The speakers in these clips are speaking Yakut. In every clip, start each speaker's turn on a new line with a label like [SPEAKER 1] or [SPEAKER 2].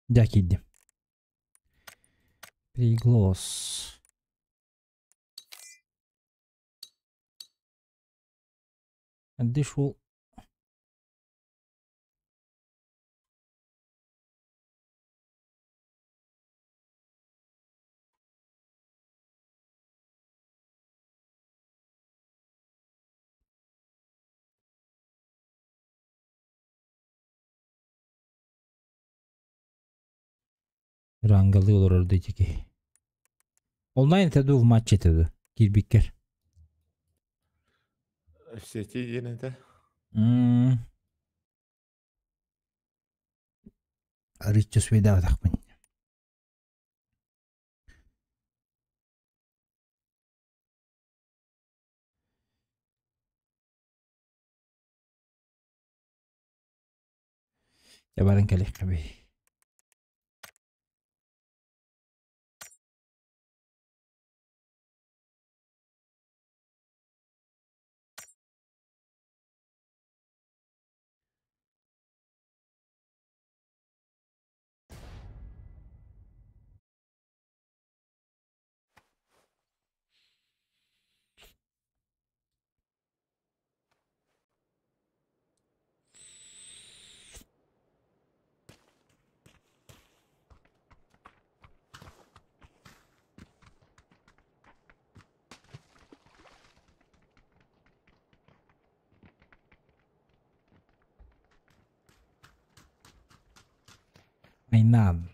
[SPEAKER 1] Дьэ киирдим. Приглас. Дышу. Рангалыы олорор да ити киһи. Онлайн этэ дуу, в матче этэ дуу? Киирбиккэр.
[SPEAKER 2] Сети диэн этэ.
[SPEAKER 1] Арыычча суйдаабатахпын. Дьэ баран кэлиэххэ Айнаан.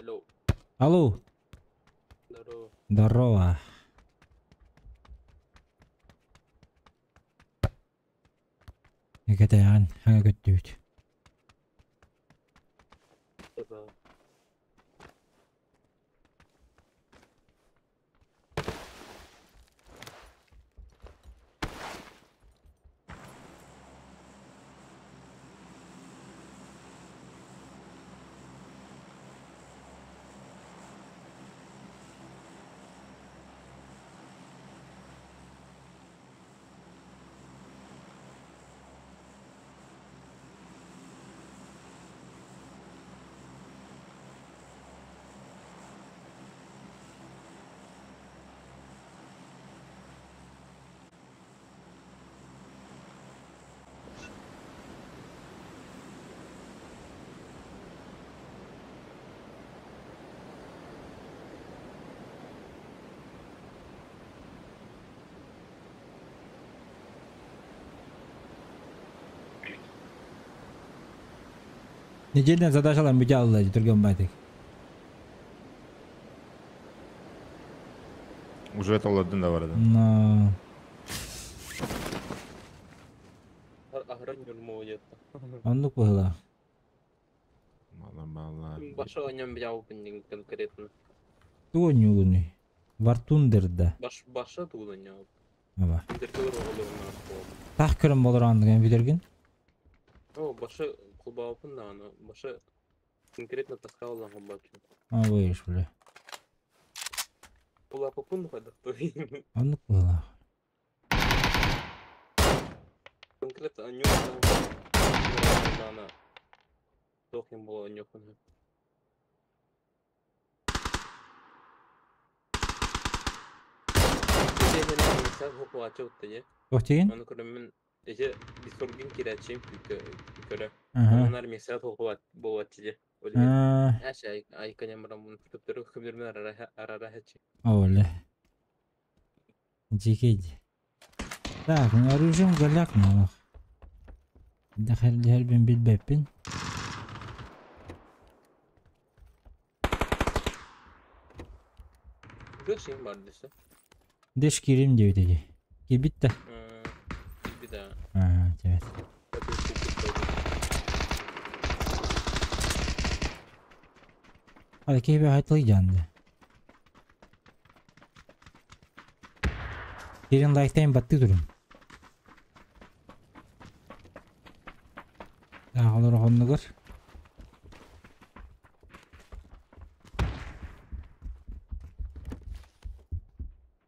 [SPEAKER 3] Алло.
[SPEAKER 1] Алло.
[SPEAKER 3] Здорово.
[SPEAKER 1] Здорово. Кэтэҕин хаҥа көттүбүт. Неделя задачалар бүтэ алла түргэн байтык.
[SPEAKER 2] Уже толордун да барда.
[SPEAKER 1] Но...
[SPEAKER 3] Аһаран молодец.
[SPEAKER 1] Оннук быһыылаах.
[SPEAKER 2] Мала-мала.
[SPEAKER 3] Баша о нем взял конкретно.
[SPEAKER 1] Тугу оонньуугунуй? Вартундерда.
[SPEAKER 3] Баш баша тугу оонньообут.
[SPEAKER 1] Аба.
[SPEAKER 3] Интеркөр оҕолорун
[SPEAKER 1] Таах көрөн болорооннуган билэргин?
[SPEAKER 3] О, баша кулбаапын даҕаны. Баша конкретно таскааллан холбооччу.
[SPEAKER 1] А выешь, бля.
[SPEAKER 3] Улааппын хайдахтый.
[SPEAKER 1] Оннук быһыылаах.
[SPEAKER 3] Конкретно оонньуу даҕаны туох диэн буола оонньуохпун сөп.
[SPEAKER 1] Туох диигин?
[SPEAKER 3] Ону көрөммүн ити бисургин киирээччим көрө.
[SPEAKER 1] Аха.
[SPEAKER 3] Онон армиясыгар буолуоччу дии. Ол иһин
[SPEAKER 1] Аа,
[SPEAKER 3] Ээш айканям бараммын төптөрү көмүрмүн арара хаччы.
[SPEAKER 1] Оле. Дьикий. Так, ну оружием голяк нах. Дэхэр билбэппин.
[SPEAKER 3] Görseyim var dese.
[SPEAKER 1] Дэш киирим диэбит эти. Киирбит да.
[SPEAKER 3] Bir daha.
[SPEAKER 1] Аа, evet. Hadi киһи хайтылый дьаанды. Киирин лайктайын батты турун. Так, олор хоннугар.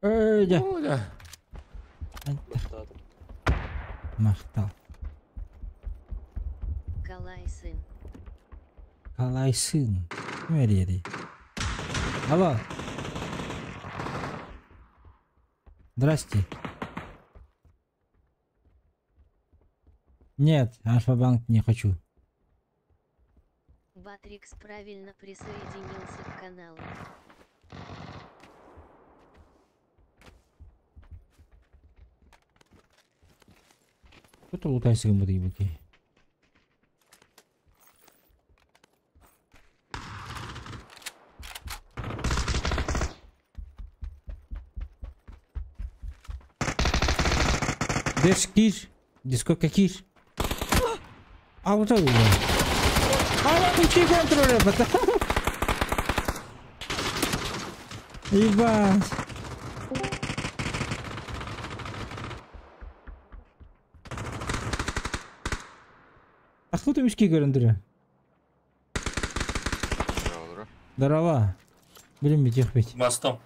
[SPEAKER 1] Эй, дьэ.
[SPEAKER 2] О, да.
[SPEAKER 3] Баттаатым.
[SPEAKER 1] Махтал.
[SPEAKER 4] Калайсын.
[SPEAKER 1] Калайсын. Ким эрийэрий? Алло. Здрасте. Нет, Альфа-банк не хочу.
[SPEAKER 4] Батрикс правильно присоединился к каналу.
[SPEAKER 1] Кто лутайся гыммыт буки? Деш кир. Диско кир. А вот это. А вот ты контролер. Ебать. А кто ты мешки көрөндүрө?
[SPEAKER 5] Здорово.
[SPEAKER 1] Здорово. Блин, бить бить.
[SPEAKER 6] Мостом.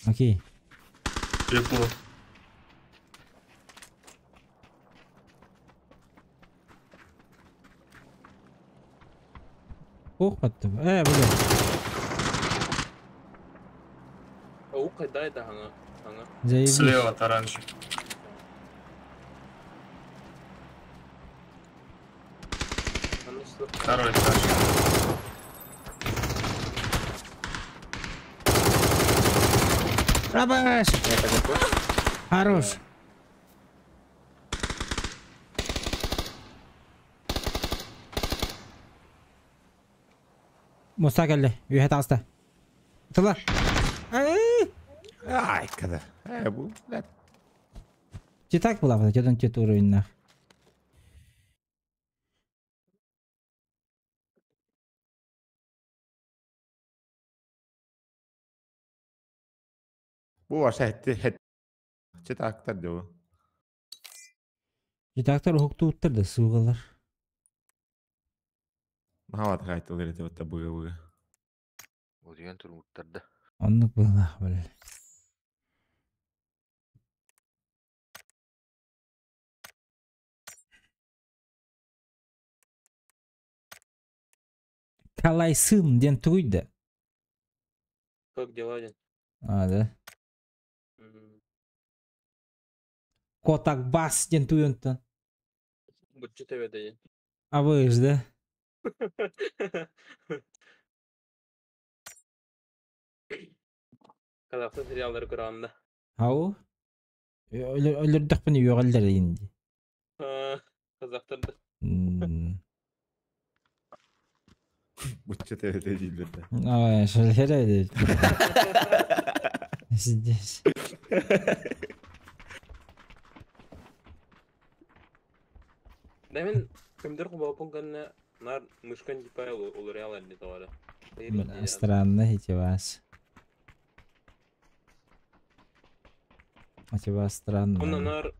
[SPEAKER 1] Окей.
[SPEAKER 6] Тепло.
[SPEAKER 1] Ох, подтым. Бля.
[SPEAKER 3] Ау кайда это хана? Хана.
[SPEAKER 1] Заебись.
[SPEAKER 6] Слева таранчик.
[SPEAKER 3] Хана что?
[SPEAKER 6] Второй этаж.
[SPEAKER 1] Рабаш! Хорош. Муста кэллэ. Үөһэ таҕыста. Тыла. Ай!
[SPEAKER 2] Ай, когда. Бу, блядь.
[SPEAKER 1] Читак была, вот, где-то тет уровень нах.
[SPEAKER 2] Бу ваша хетти хет. Читактар дио.
[SPEAKER 1] Читактар уһуктууттар да суугалар.
[SPEAKER 2] Махават хайтылыр эти вот буга буга.
[SPEAKER 5] Удьян турмуттарда.
[SPEAKER 1] Оннук быһыылаах бэл. Калайсын диэн тугуйда.
[SPEAKER 3] Как дела, ден?
[SPEAKER 1] А, да. Котак бас диэн туйунтан.
[SPEAKER 3] Бутчу тебе ден.
[SPEAKER 1] А вы ж, да?
[SPEAKER 3] Казахстан сериаллары көрөҕүн да.
[SPEAKER 1] Ау? Өлөрдөхпүнэ үөҕэллэр инди.
[SPEAKER 3] Казахтарда.
[SPEAKER 2] Бучча тебе дииллэр да.
[SPEAKER 1] Ой, шелерэ Здесь.
[SPEAKER 3] Да мен кимдер кубалпын кэннэ нар мышкан типа уларыйаллар дии тоҕо эрэ.
[SPEAKER 1] Странно эти вас. Эти вас странно.
[SPEAKER 3] Онно нар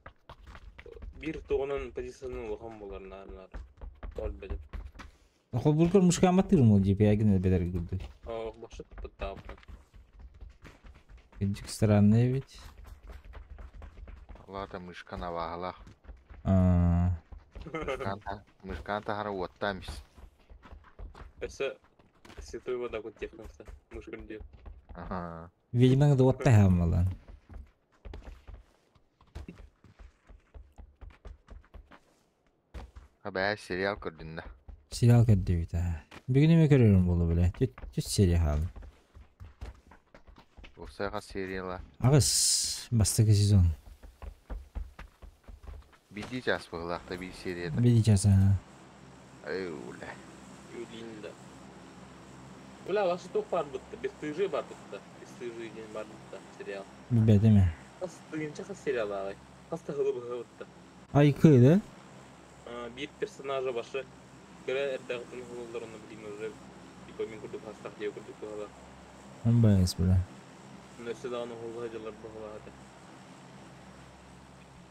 [SPEAKER 3] биир тугунан позициянан улахан буолар нар нар. Туолбэдим.
[SPEAKER 1] Холбургар мышка аматтыыр мол дип ягин бедер гурду.
[SPEAKER 3] Оо бахшыт туттаабын.
[SPEAKER 1] Кырдьык странно ведь.
[SPEAKER 5] Лата мышка наваалаах.
[SPEAKER 1] А,
[SPEAKER 5] Мышкан тахара уоттаамис.
[SPEAKER 3] Өссө святой вода кут техникса. Мышкан диэн.
[SPEAKER 5] Ага.
[SPEAKER 1] Видимо, надо вот так
[SPEAKER 5] Хабаа сериал көрдүн да.
[SPEAKER 1] Сериал көрдүбүт аа. Бүгүн эме көрөрүм болу биле. Түт серия хаалым.
[SPEAKER 5] Усайга сериала.
[SPEAKER 1] Аҕыс бастакы сезон.
[SPEAKER 5] Биирдии чаас быһыылаах да биир серията.
[SPEAKER 1] Биир чаас аа.
[SPEAKER 5] Ой,
[SPEAKER 3] Юлин да. Бля, ваша туох баар бытта, бесстыжие баар бытта. Бесстыжие диэн баар бытта сериал.
[SPEAKER 1] Билбэтим ээ.
[SPEAKER 3] Хас тыһыынча хас сериалааҕый? Хас да сылы быһа бытта.
[SPEAKER 1] Айкы да?
[SPEAKER 3] Биир персонажа башы кыра эрдэҕиттэн уһулаллар онно билигин уже типа мин курдук хастаах диэ курдук быһалаах.
[SPEAKER 1] Байыс бля.
[SPEAKER 3] Онно өссө даҕаны уһулла дьыллар быһалаах этэ.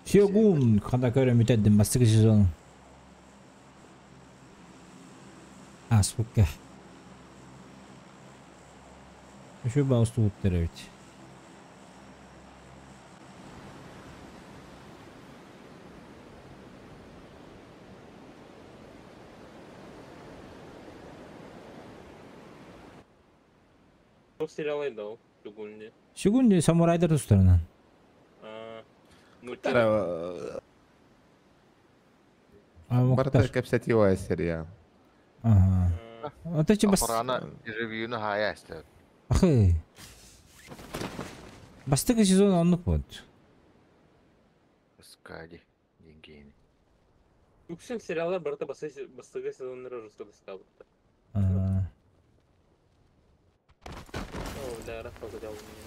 [SPEAKER 1] Сёгун хата көрөн бүтэрдим бастакы сезон. Ааспыкка. Үчүгэй баҕас тугуттар эбит.
[SPEAKER 3] Туох сериалай да ол? Сюгун дии.
[SPEAKER 1] Сюгун дии самурайдар тустарынан.
[SPEAKER 3] Нуучча.
[SPEAKER 2] Барыта кэпсэтии оа сериал.
[SPEAKER 1] Ага. Это бас...
[SPEAKER 5] Охрана ревьюну хаайа эстэ.
[SPEAKER 1] Ахы. Бастакы сезон оннук вот.
[SPEAKER 5] Скади деньгини.
[SPEAKER 3] Үксүн сериаллар барыта бастакы сезоннары жестко дастаабыттар.
[SPEAKER 1] Ага.
[SPEAKER 3] О, бля, раз поганял меня.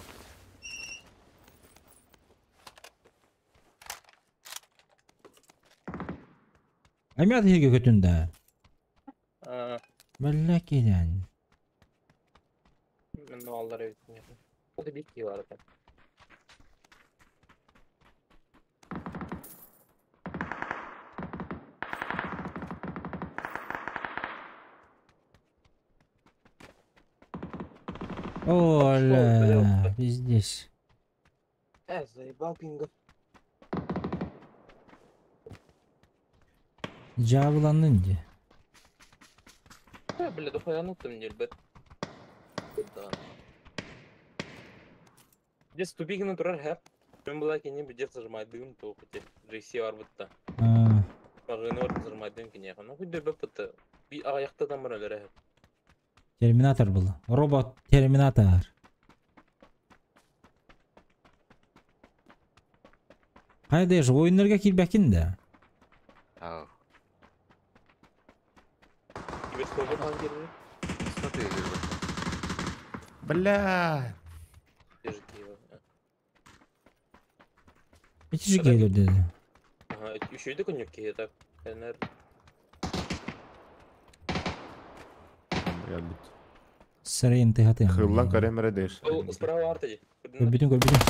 [SPEAKER 1] Эмиэ атыһыга көтүн да. Бэллэ киирэн.
[SPEAKER 3] Мен аллар эбит. Ол да биир киһи баар этэ.
[SPEAKER 1] Оля, пиздец.
[SPEAKER 3] Заебал пинга.
[SPEAKER 1] Дьаабыланнын дии.
[SPEAKER 3] Бля, дохуяну там не любят. Да. Здесь тупигина турар хэп. Мен была кини бедер зажимайдым то хоть Джейси арбытта. Багыны бар зажимайдым кини. Ну хоть дөбөп бытты. Би аяқта да бар өлөрө.
[SPEAKER 1] Терминатор был. Робот Терминатор. Хайда ж ойыннарга киирбэккин да?
[SPEAKER 5] Ау.
[SPEAKER 3] Киберспорт хаан киирдэ?
[SPEAKER 2] Бля.
[SPEAKER 1] Ити же келер dedi.
[SPEAKER 3] Ага, үчүгэй коньяк киһи так. Энер.
[SPEAKER 2] Geldik.
[SPEAKER 1] Сырайын тыһатын.
[SPEAKER 2] Хыллан көрөмөрө дэш.
[SPEAKER 3] Ол справа арта ди.
[SPEAKER 1] Көрбүтүн көрбүтүн.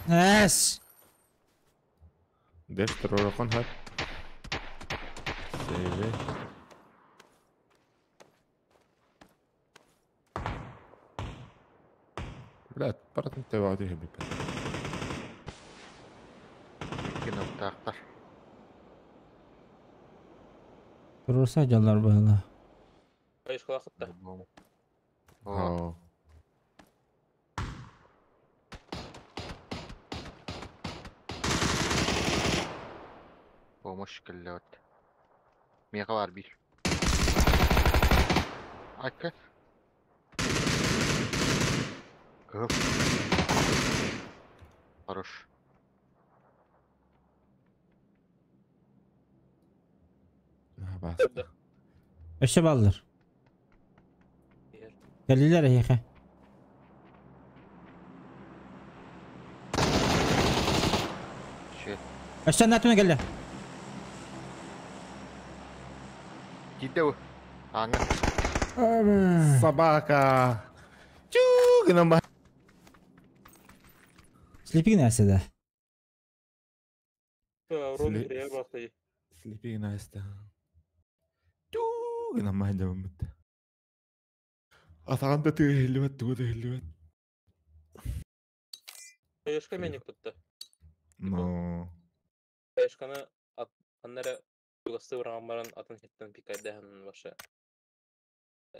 [SPEAKER 1] Эс!
[SPEAKER 2] Дэш туророкон хат. Сейве. Блядь, барытын тэбэҕэ түһэрбиппин.
[SPEAKER 5] Киноптаахтар.
[SPEAKER 1] Туруорса дьаллар быһыла.
[SPEAKER 3] Айышкалахытта.
[SPEAKER 5] О, помощь кэллэбит. Миэхэ баар биир. Айка. Кыһыл. Хорош.
[SPEAKER 2] Баста.
[SPEAKER 1] Өссө бааллар. Кэллилэр эһиэхэ.
[SPEAKER 5] Shit.
[SPEAKER 1] Өссө аннаатына кэллэ.
[SPEAKER 5] Киирдэ бу. Ааҥҥа.
[SPEAKER 2] Собака. Чуу гынан ба.
[SPEAKER 1] Слепи нәрсә да.
[SPEAKER 3] Рон кириэ бахтай.
[SPEAKER 2] Sleeping nice. Чуу гынан ба дьабыммыт. Атаҕан да тыаһыллыбат, тугу да иһиллибэт.
[SPEAKER 3] Айышка меник бытта.
[SPEAKER 2] Но.
[SPEAKER 3] Айышканы аннары тугасты баран баран атын хеттен пикайдаһын башы.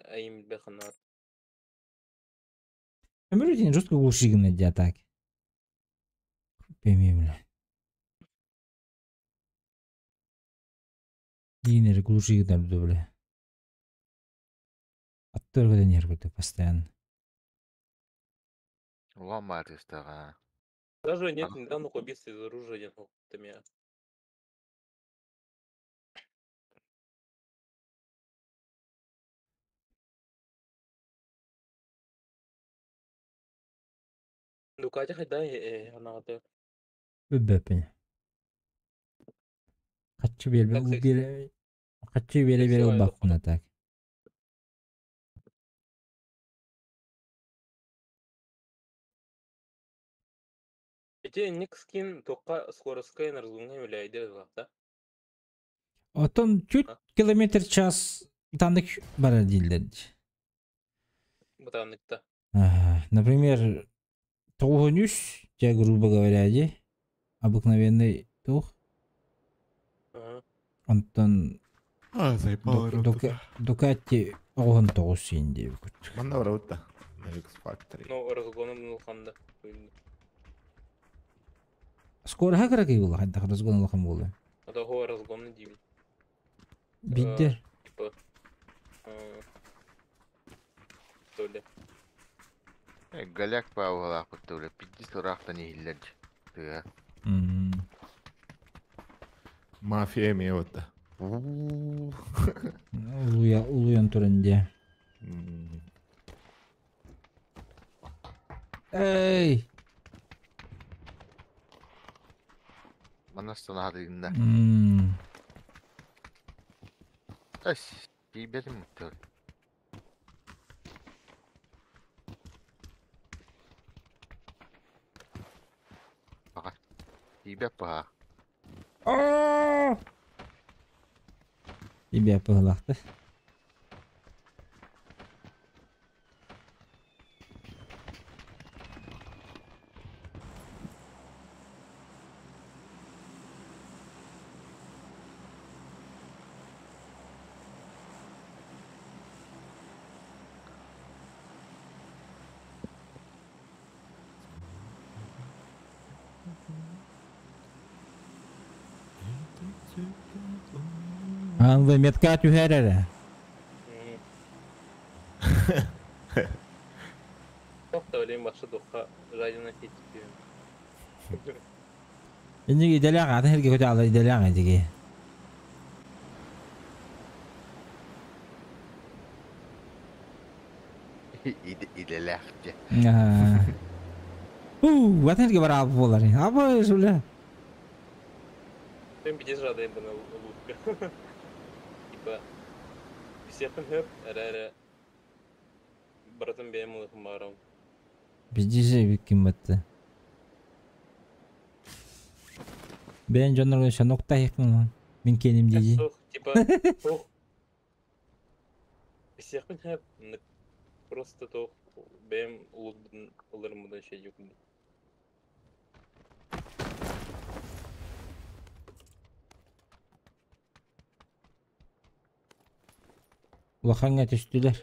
[SPEAKER 3] Айым бэханар.
[SPEAKER 1] Өмүрүтин жестко глушигин дии так. Пойми, бля. Диинери глушигдар бля. Аттар көтөн иһэр курдук постоянно.
[SPEAKER 5] Улахан баатыстаҕа.
[SPEAKER 3] Даже нет недавно убийства из оружия один меня. Дукати хайда анаҕата
[SPEAKER 1] Билбэппин. Хаччы биэрбэ
[SPEAKER 3] Так,
[SPEAKER 1] биэрэ хаччы биэрэ биэрэ
[SPEAKER 3] Такси
[SPEAKER 1] ылбаппын а так.
[SPEAKER 3] Ити ник скин туохха скоростка разгоҥҥа үлээйдэ да?
[SPEAKER 1] Оттон чуть
[SPEAKER 3] А?
[SPEAKER 1] километр час таннык барар дииллэр дии.
[SPEAKER 3] Бытаанныкта.
[SPEAKER 1] Ага. Например, 93, те, грубо говоря, дии, обыкновенный туох,
[SPEAKER 3] Ага.
[SPEAKER 1] онтон
[SPEAKER 2] А, заебало
[SPEAKER 1] Дука Дукати 19 син диэбит.
[SPEAKER 2] Манна барабыт да. На X Factory.
[SPEAKER 3] Ну, разгоном улаханда.
[SPEAKER 1] Скороһа кыракый буолла хайдах разгон улахан буолла.
[SPEAKER 3] А то разгонны диибин.
[SPEAKER 1] Биддер.
[SPEAKER 3] Типа то ли.
[SPEAKER 5] Голяк паугалаах тула пиддис ыраахтан иһиллэр тыа.
[SPEAKER 2] Мафия эмиэ вот.
[SPEAKER 1] Улуя улуйан туран дии. Эй!
[SPEAKER 5] Манна станаадыгында. Эс, тиийбэтим тур. Баҕар. Тиийбэт баҕа.
[SPEAKER 1] Ибэ пыһылахты. Анвы метка түһэр эрэ.
[SPEAKER 3] Туох да билим башы духа жадина хитти.
[SPEAKER 1] Инниги идэлээх атын сиргэ көтө алар идэлээх этиги.
[SPEAKER 5] Идэлээхче.
[SPEAKER 1] Уу, атын сиргэ бараал буолар. Аба суля.
[SPEAKER 3] Мен биде жадай бына лутка. Типа всех хөп, эрэ братым бэйэм ылыхым баарам.
[SPEAKER 1] Биздизе биккин батты. Бэйэн дьоннорго шанокта хикмын. Мин кеним дии.
[SPEAKER 3] Суох, типа суох. Всех хөп, просто то бэйэм улутбун ылырмыдан шей юкунду.
[SPEAKER 1] Улаханга түстүлэр.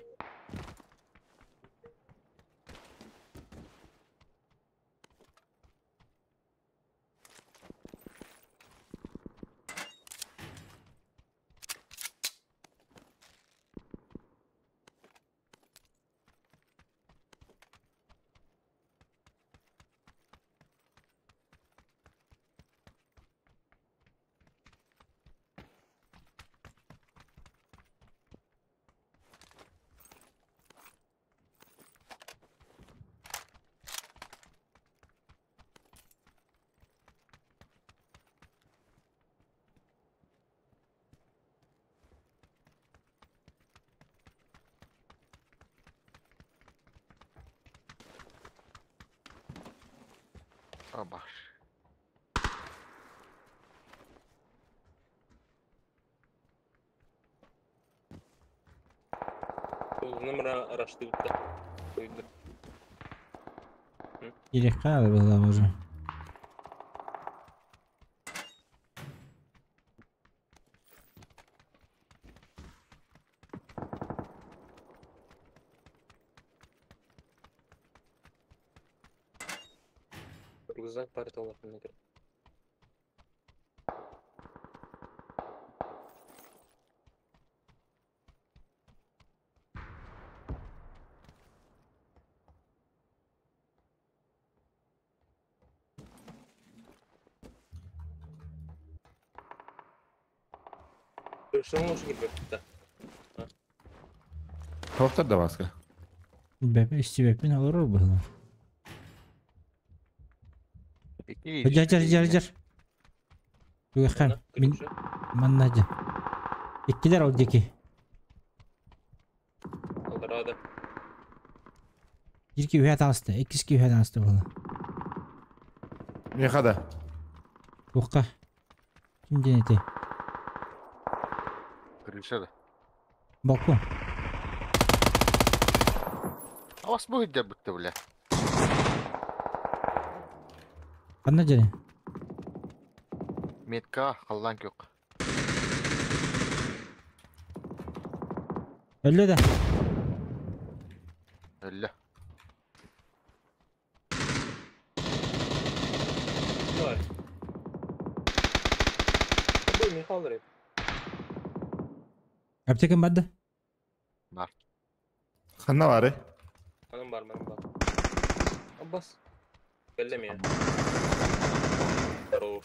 [SPEAKER 5] Абаш.
[SPEAKER 3] Номера араштыбытта. Койду.
[SPEAKER 1] Керек была уже.
[SPEAKER 3] Рюкзак бар толохын керек. Крышаны лучше кирбэппит.
[SPEAKER 2] Тоқтар да баска.
[SPEAKER 1] Бэпэ истибэппин олорор быһыла.
[SPEAKER 5] Ити
[SPEAKER 1] Жар жар жар жар. Тугахам. Мин манна жа. Иккилер ол диэки.
[SPEAKER 3] Алдарада.
[SPEAKER 1] Ирки үһэ таҕыста, иккиски үһэ таҕыста буола.
[SPEAKER 2] Меха да.
[SPEAKER 1] Туохха? Ким диэн этэй?
[SPEAKER 5] Крыша да.
[SPEAKER 1] Балкон.
[SPEAKER 5] Авас бу хиддер бутта бля.
[SPEAKER 1] Ханна дьэри?
[SPEAKER 5] Метка халлан көк.
[SPEAKER 1] Өллө да.
[SPEAKER 5] Өллө.
[SPEAKER 3] Var. Bu Михаил
[SPEAKER 1] Аптекам бар да?
[SPEAKER 5] Бар.
[SPEAKER 2] Ханна бары?
[SPEAKER 3] Анам бар, манам бар. Аббас. Кэллем я. Хорош.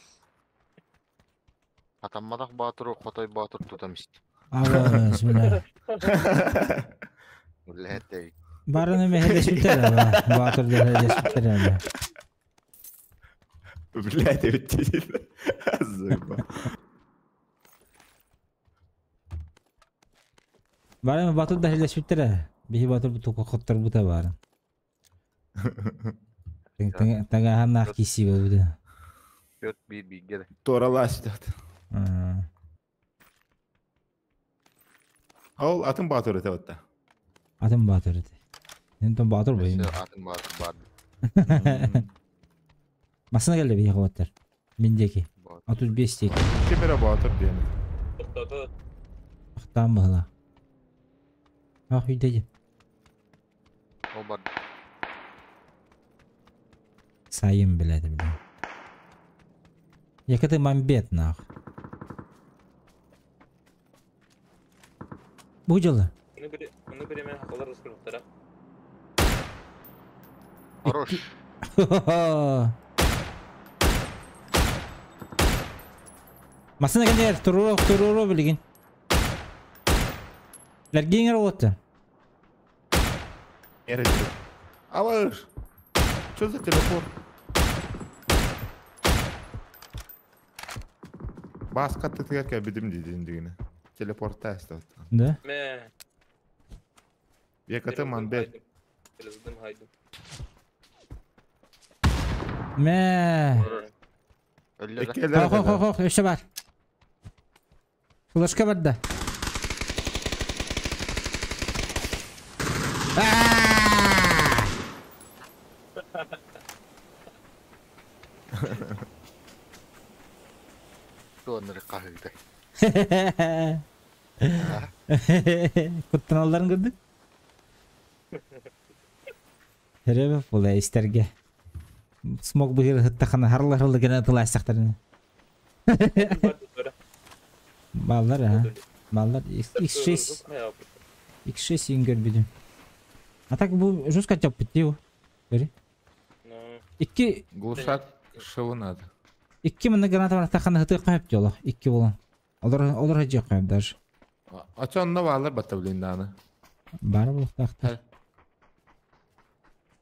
[SPEAKER 5] Атаммадах Баатыры Хотой Баатыр тутам ист.
[SPEAKER 1] Абас, бля.
[SPEAKER 5] Үлэһэт
[SPEAKER 1] Барыны мэһэлэспиттэр аба. Баатыр мэһэлэспиттэр аба.
[SPEAKER 2] Блядь, ведь Заебал.
[SPEAKER 1] Барыны Баатыр дэһэлэспиттэр Биһи Баатыр бу хоттор бута барын. Тагаһаннаах киси буолбута.
[SPEAKER 5] Төрт биир бииргэ.
[SPEAKER 2] Туоралаас дат. Ол атын Баатыр эте батта.
[SPEAKER 1] Атын Баатыр эте. Энтон Баатыр бойум.
[SPEAKER 5] Атын Баатыр бар.
[SPEAKER 1] Массына келди биһи хоттар. Мин диэки. 35 диэки.
[SPEAKER 2] Кемере Баатыр диэн.
[SPEAKER 3] Тоқтады.
[SPEAKER 1] Ахтаан быһыла. Ах үйдеди.
[SPEAKER 5] Ол бар.
[SPEAKER 1] Сайын биледи биле. Якаты мамбет нах. Бу жылы.
[SPEAKER 3] Оны бири мен хақалар рыскырыптара.
[SPEAKER 5] Хорош.
[SPEAKER 1] Масына келер туруру туруру билигин. Лергиңер олотты.
[SPEAKER 2] Алыш. Что за телепорт? Басқа тытыгар бидим дедин дигини. Телепортта эстат.
[SPEAKER 1] Да?
[SPEAKER 3] Мэ.
[SPEAKER 2] Якаты манбет.
[SPEAKER 3] Телездым хайдым.
[SPEAKER 1] Мэ.
[SPEAKER 5] Өллө
[SPEAKER 1] Хо хо хо хо, өссө бар. Флешка бар да. Аа!
[SPEAKER 5] Туоннары хаһыыта.
[SPEAKER 1] Куттаналларын көрдүк. Хэребе була истерге. Смог быгыр хыттахана харлар хылы гена тылайсактарын. Баллар а. Баллар X6 X6 ингер бидим. А так бу жестко тяп битти. Бери. Икки
[SPEAKER 2] Глушак шылы надо.
[SPEAKER 1] Икки мына граната бар тахана хыты кайып жоло. Икки болон. Олар олар хыжы кайып даже.
[SPEAKER 2] Ача онно баалар батта блин.
[SPEAKER 1] Бар бу тахта.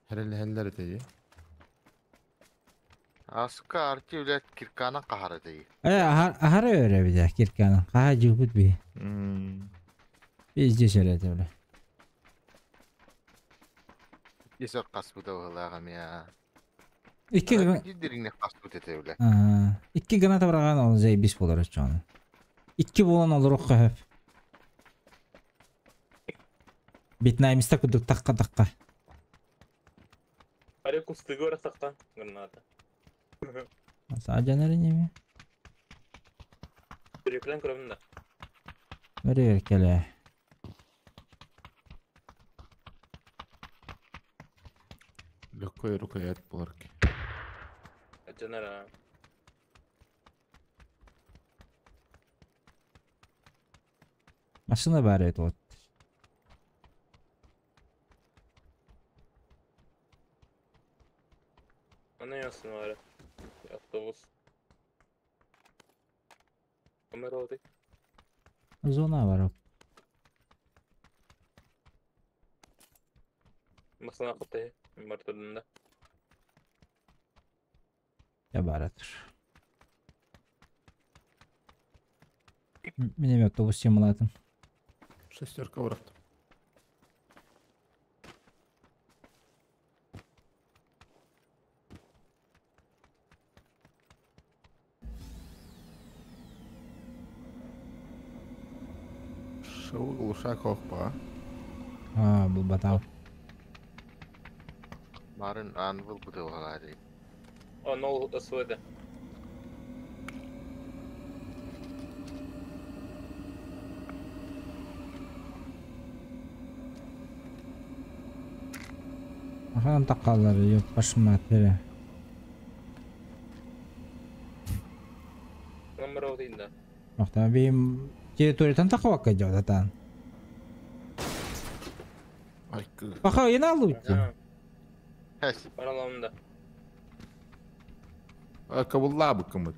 [SPEAKER 2] Хереле этеyi.
[SPEAKER 5] Аска арти үлэт киркана кахара дей.
[SPEAKER 1] Э ахар ахар öyle bir de kirkana. Kaha жугут би. Везде сөйледі бля.
[SPEAKER 5] Есер каспыта ылагам я.
[SPEAKER 1] Икки
[SPEAKER 5] Дидириңне каспыт эте бля.
[SPEAKER 1] Икки граната барган ол заебись болар чоны. Икки болан олар хеп. Битнаймиста кудук такка такка.
[SPEAKER 3] Аре кусты гора тақта граната.
[SPEAKER 1] Саажанары неме?
[SPEAKER 3] Түрекілен көрөмүн да.
[SPEAKER 1] Бери келе.
[SPEAKER 2] Легко рукоять болар ки.
[SPEAKER 3] Жанара.
[SPEAKER 1] Машина бар edi вот.
[SPEAKER 3] Ана ясын бар. Автобус. Камера oldu.
[SPEAKER 1] Зона бар.
[SPEAKER 3] Масына кытай. Бар турдunda.
[SPEAKER 1] Я баратыр. Минем автобус темалатым.
[SPEAKER 2] Шестерка бырахтым. Шоу глушак охпа.
[SPEAKER 1] А, был батал.
[SPEAKER 5] Марын анвыл бутылгалары.
[SPEAKER 3] Онол СВД.
[SPEAKER 1] Ахан такалар, ёп, пашматери.
[SPEAKER 3] Номер один, да.
[SPEAKER 1] Охта бим территориятан такавакка жау татан.
[SPEAKER 2] Ай,
[SPEAKER 1] Паха, я лутти.
[SPEAKER 5] Хэс.
[SPEAKER 3] Параламда.
[SPEAKER 2] А кабулла быкымыт.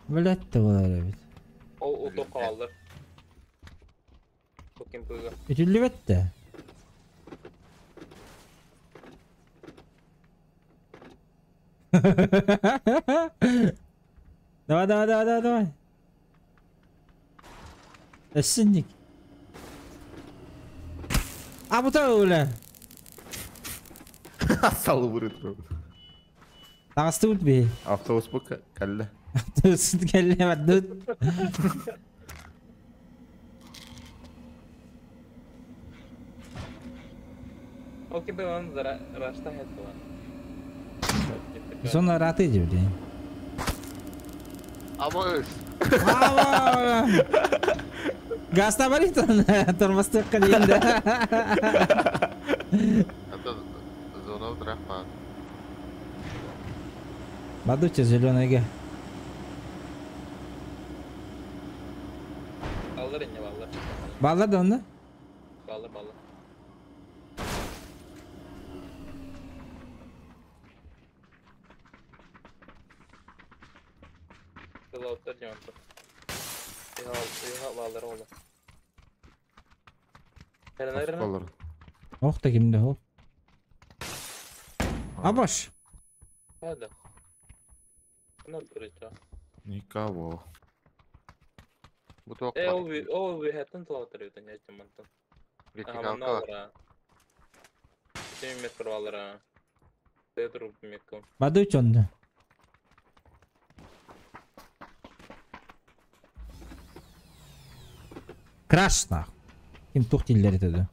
[SPEAKER 1] Блять ты болар бит.
[SPEAKER 3] Ол утоп калды. Токин пыга.
[SPEAKER 1] Үтүлүбетте. Давай, давай, давай, давай, давай. Эссинник. А bu da öyle.
[SPEAKER 2] Салы бұрыт.
[SPEAKER 1] Тағысты үт бей.
[SPEAKER 2] Автобус бу кәлле.
[SPEAKER 1] Сүт кәлле бадды.
[SPEAKER 3] Ол кемпе он рашта хет була.
[SPEAKER 1] Зона раты деп дейін.
[SPEAKER 5] Ама өс.
[SPEAKER 1] Гаста бар итон. Тормозтыкка дейін да.
[SPEAKER 5] Это зона утрахпа.
[SPEAKER 1] Бадуча зеленыйга.
[SPEAKER 3] Баллар инне баллар.
[SPEAKER 1] Баллар да онда?
[SPEAKER 3] Баллар баллар. Тылауттар жонту. Иха баллар олы. Херен
[SPEAKER 2] Олар.
[SPEAKER 1] Ох та кимде хоп. Абаш.
[SPEAKER 3] Hadi. Bunu duracağım.
[SPEAKER 2] Никого.
[SPEAKER 5] Бу тоқ
[SPEAKER 3] Э,
[SPEAKER 5] бар.
[SPEAKER 3] ол би ол би хаттан тылауттар өтен яйчы мантан.
[SPEAKER 5] Вертикалка.
[SPEAKER 3] Ага, 7 метр баллар. Тетр метр.
[SPEAKER 1] Бадуча онда. Краш нах. Ким тух тиллери төдө.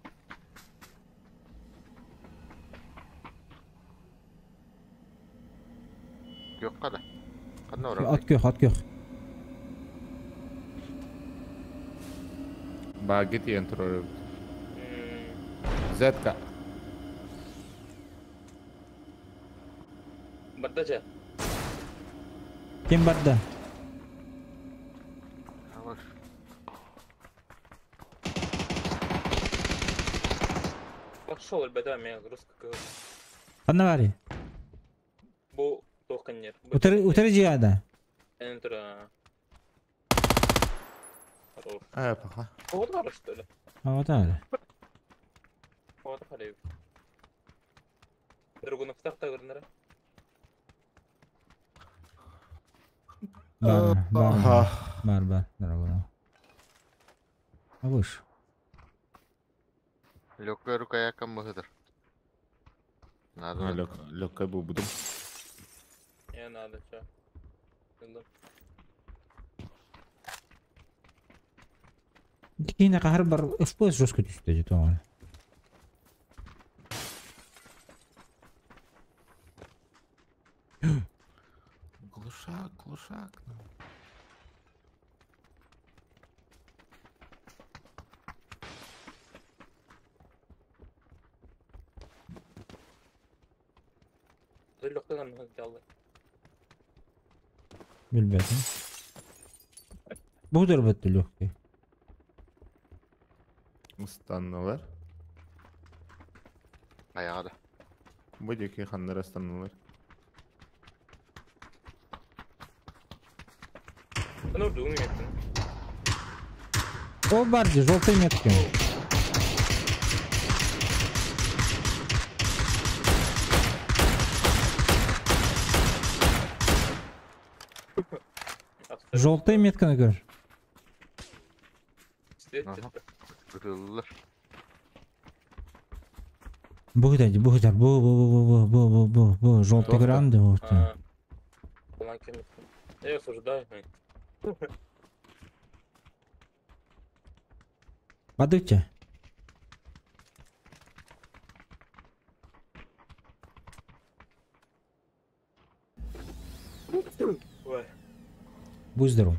[SPEAKER 5] Yok kada. Канна ора.
[SPEAKER 1] От көх, от көх.
[SPEAKER 2] Багет ентер. Зетка.
[SPEAKER 3] Бардача.
[SPEAKER 1] Ким барды?
[SPEAKER 5] Ама
[SPEAKER 3] Пошел, ребята, меня грузка.
[SPEAKER 1] Канна бари?
[SPEAKER 3] Бу токенер.
[SPEAKER 1] Утер утер жиада.
[SPEAKER 3] Энтер. Хорош.
[SPEAKER 2] А, паха.
[SPEAKER 3] Вот хорош, что ли?
[SPEAKER 1] А вот ары.
[SPEAKER 3] Вот хорош. Другу нафтах та көрүнөр.
[SPEAKER 1] Бар, бар.
[SPEAKER 2] Аха.
[SPEAKER 1] Бар, бар. Дорогой. Абыш.
[SPEAKER 5] Лёгкая рука якам мыгыдыр. Надо.
[SPEAKER 2] Лёгкая бу будум.
[SPEAKER 3] Не надо, чё.
[SPEAKER 1] Кийин кахар бар FPS жестко түштү же тоңор.
[SPEAKER 2] Глушак, глушак.
[SPEAKER 3] Лёгкая мыгыдыр.
[SPEAKER 1] Билбетим. Бу дөрбөттү легкий.
[SPEAKER 2] Ыстаннылар.
[SPEAKER 5] Аяга да.
[SPEAKER 2] Бу деки ханнар ыстаннылар.
[SPEAKER 3] Ну, думаю, это.
[SPEAKER 1] О, барди, желтые метки. Желтая метка на көр.
[SPEAKER 5] Ытыллар.
[SPEAKER 1] Бу да, бу да, бу бу бу бу бу бу бу бу желтый гранды вот.
[SPEAKER 3] Я осуждаю.
[SPEAKER 1] Падайте. Будь здоров.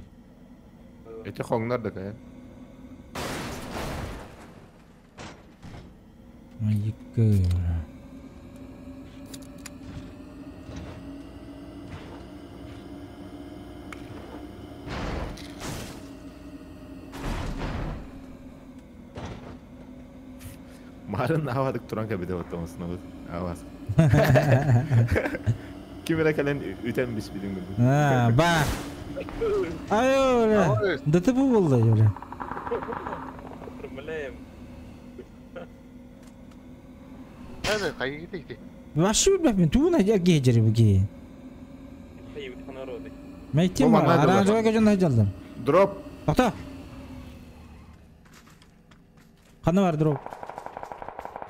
[SPEAKER 2] Эти хоңнар да кая.
[SPEAKER 1] Айыкы.
[SPEAKER 2] Марын авадык туран кабиде оттамасына авас. Кимere кэлэн үтэн бис билин гүн.
[SPEAKER 1] А, ба. Ай, бля. Да ты был да, бля.
[SPEAKER 3] Промыляем.
[SPEAKER 5] Hadi kayı gitti.
[SPEAKER 1] Вообще, блядь, мен тугу найдя гейджери буги. Мейтим
[SPEAKER 2] Бу манна
[SPEAKER 1] оранжевый көжөн найдалдым.
[SPEAKER 2] Дроп.
[SPEAKER 1] Токто. Кана бар дроп.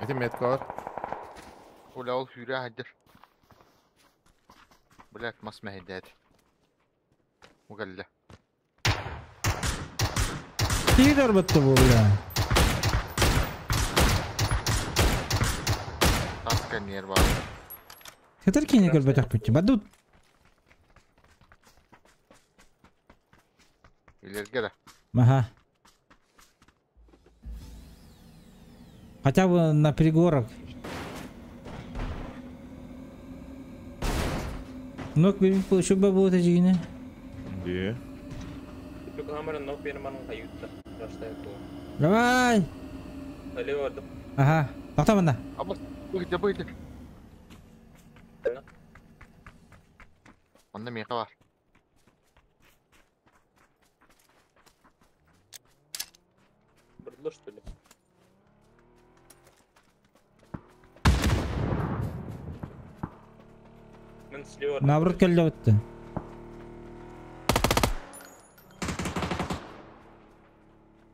[SPEAKER 2] Эти метка бар.
[SPEAKER 5] Оля ол hüre hadir. Блядь, мас мәһидәт. Угалла.
[SPEAKER 1] Тигер бітті бу, бля.
[SPEAKER 5] Таска нер бар.
[SPEAKER 1] Хетер кине көрбөтөх бүтчү. Бадут.
[SPEAKER 5] Илерге да.
[SPEAKER 1] Ага. Хотя бы на пригорок. Нок еще бы было жигине.
[SPEAKER 2] Де.
[SPEAKER 1] Давай. Ага. Тоқта мында.
[SPEAKER 5] Абас, быйды, быйды. Онда меха бар.
[SPEAKER 3] Бұрдылы, что ли?
[SPEAKER 1] Наоборот келді өтті.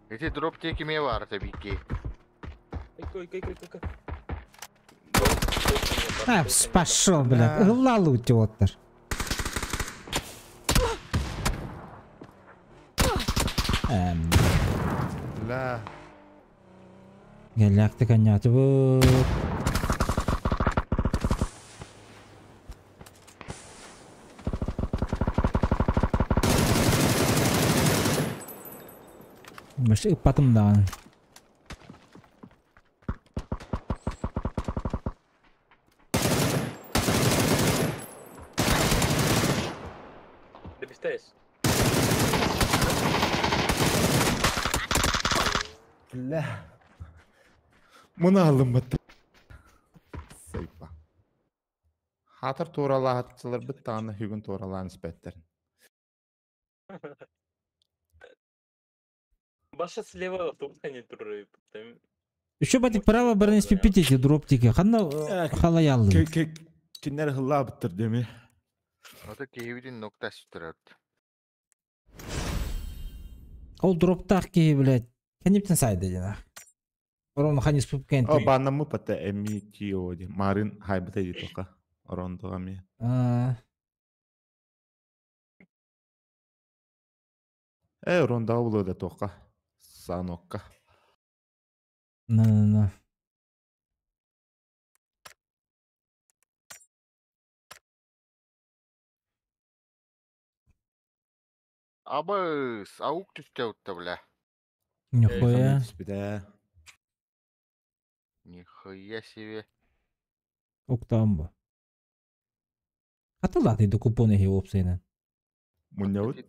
[SPEAKER 5] Эти дроп теки ме бар tabii.
[SPEAKER 1] А, пошел, блядь. Ыллалы идиоттар.
[SPEAKER 2] Ла.
[SPEAKER 1] Галактика коняты вот. Вообще потом да.
[SPEAKER 2] Бля. Мұны алынмады. Сайпа. Хатыр туралы хатчылар бит тағаны хүгін туралы іспеттерін.
[SPEAKER 3] Баша слева не туры.
[SPEAKER 1] Еще батик право барны спипитите дроптики. Ханна халаялды.
[SPEAKER 2] Киннер хылла біттір деме.
[SPEAKER 5] Ото кейбидин нокта сүтірат.
[SPEAKER 1] Ол дроптах ки, блядь. Кенептен сайды дена. Ровно хани спупкен.
[SPEAKER 2] О, банамы пата эми тио ди. Марын хайбата ди тока. Орондо ами.
[SPEAKER 1] А.
[SPEAKER 2] Э, ронда улы да тока. Санокка.
[SPEAKER 1] На на на.
[SPEAKER 5] Абыс, аук түсте утта, бля.
[SPEAKER 1] Нихуя.
[SPEAKER 5] Нихуя себе.
[SPEAKER 1] Октамба. Хатылаты до купоны ги опсайна.
[SPEAKER 2] Муньяут?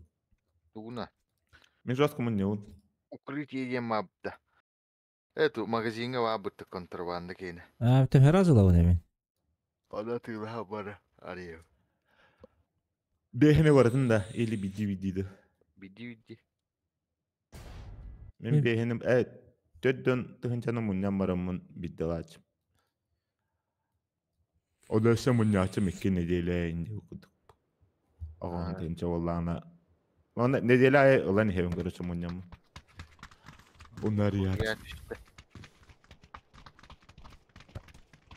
[SPEAKER 5] Туна.
[SPEAKER 2] Мен жестко муньяут.
[SPEAKER 5] Укрытие емабда. Эту магазинга вабытта контрабанда кейне.
[SPEAKER 1] А, ты разу лавы мен.
[SPEAKER 5] Ана тыла бара. Ариев.
[SPEAKER 2] Бехне баратын да, или биди бидиді.
[SPEAKER 5] Биди биди.
[SPEAKER 2] Мин биэһиним төрдөн тыһынчаны мунньан бараммын бидделаачым. Ол өссө мунньааччым икки неделя инди курдук. Оҕоһун тыһынча буоллаҕына Оны неделя айы ылан иһэбин короче мунньаммын. Унарыйаат.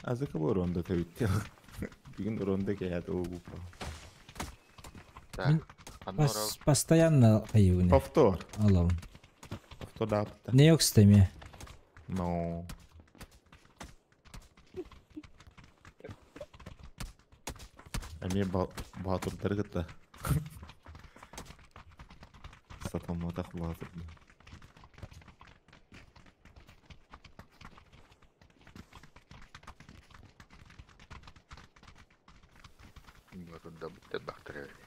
[SPEAKER 2] Азыка бу ронда тэбиттэ. Бүгүн ронда кэһэт угуппа.
[SPEAKER 1] Постоянно хайыгын.
[SPEAKER 2] Повтор.
[SPEAKER 1] Алабын.
[SPEAKER 2] Повтор даапта.
[SPEAKER 1] Не ёкстами.
[SPEAKER 2] Но. Эмиэ баатырдары кытта сатамматах баатырдар.
[SPEAKER 5] Баатырдабыт элбэхтэр эбит.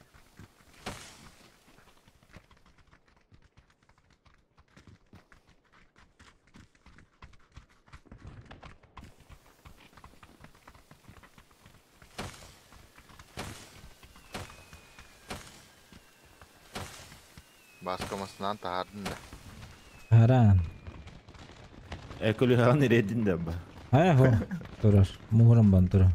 [SPEAKER 5] Бааска масынан таһаардын да.
[SPEAKER 1] Харан.
[SPEAKER 2] Экөлүһэҕин ирэдин да ба.
[SPEAKER 1] Хайа хо турар. Муһуран бан турар.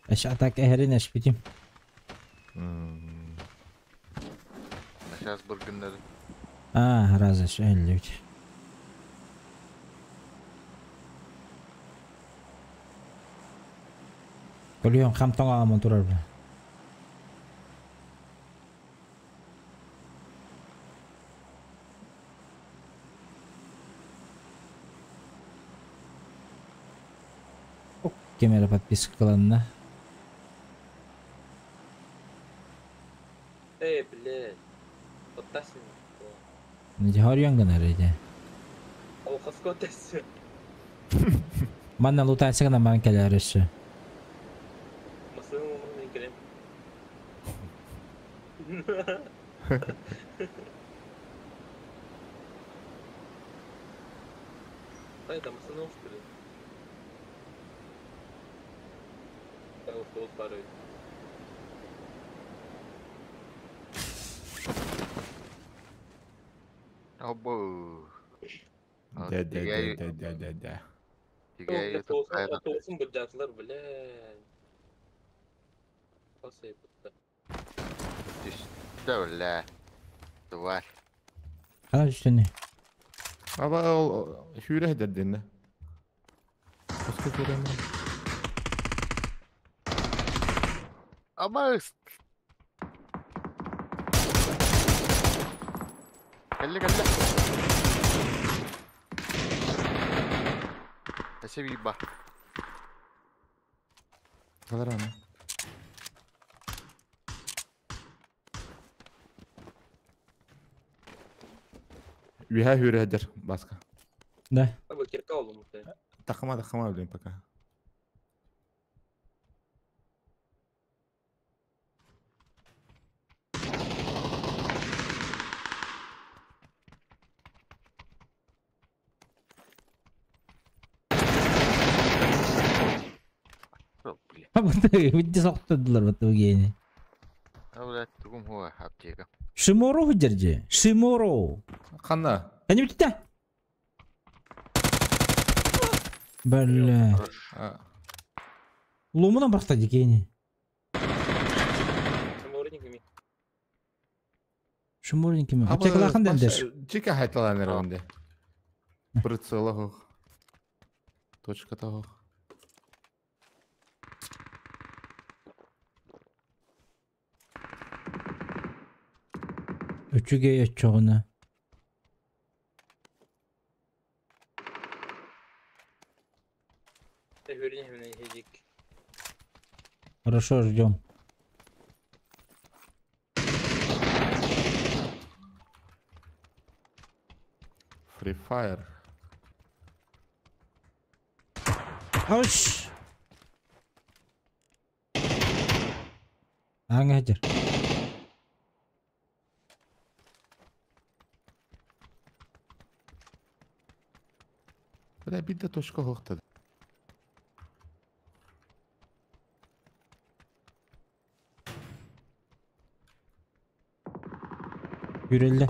[SPEAKER 1] Эш атак эһэрин эшпитим.
[SPEAKER 5] Сейчас быргыннары.
[SPEAKER 1] А, разы шәллүт. Көлүөн хамтаң аламан турар бу. Кем эрэ подпискаланна.
[SPEAKER 3] Эй, блядь. Оттасың.
[SPEAKER 1] Дьоһоруйан гынар ити.
[SPEAKER 3] Алхаска оттасың.
[SPEAKER 1] Манна лутайсы гынан баран кэлээр өссө.
[SPEAKER 3] Масыгын умрун мен кэлем. Ай, да масыны успели. Автобус бар эбит.
[SPEAKER 5] Обо.
[SPEAKER 2] Да да да да да да да.
[SPEAKER 3] Автобусын былдьаатылар, бля. Басайбытта.
[SPEAKER 5] Түстэ, бля. Тварь.
[SPEAKER 1] Хана түстүнүй?
[SPEAKER 2] Аба ол сүүрэ дэрдинне. Koska көрөмүн.
[SPEAKER 5] Абаас! Кэллэ кэллэ. Эсэ биба.
[SPEAKER 2] Kalар аны. Үһэ хүрэ Баска.
[SPEAKER 1] Да.
[SPEAKER 3] Аба кирка олум.
[SPEAKER 2] Тахама тахама блин пока.
[SPEAKER 1] Види соқтырдылар бат өгені.
[SPEAKER 5] А, блядь, тугум хуа аптека.
[SPEAKER 1] Шиморо хыджыржы. Шиморо.
[SPEAKER 2] Ханна.
[SPEAKER 1] Әне бітті. Бля. Ломынан бақта декені. Шиморник ми. Аптекалахан дендер.
[SPEAKER 2] Чика хайталанер онде. Прицела хох. Точка того.
[SPEAKER 1] Үчүгэй өччөҕүнэ. Хорошо, ждем.
[SPEAKER 2] Free Fire.
[SPEAKER 1] Ауш! Аңа хажар.
[SPEAKER 2] Бля, бидде точка хохтады.
[SPEAKER 1] Үрэллэр.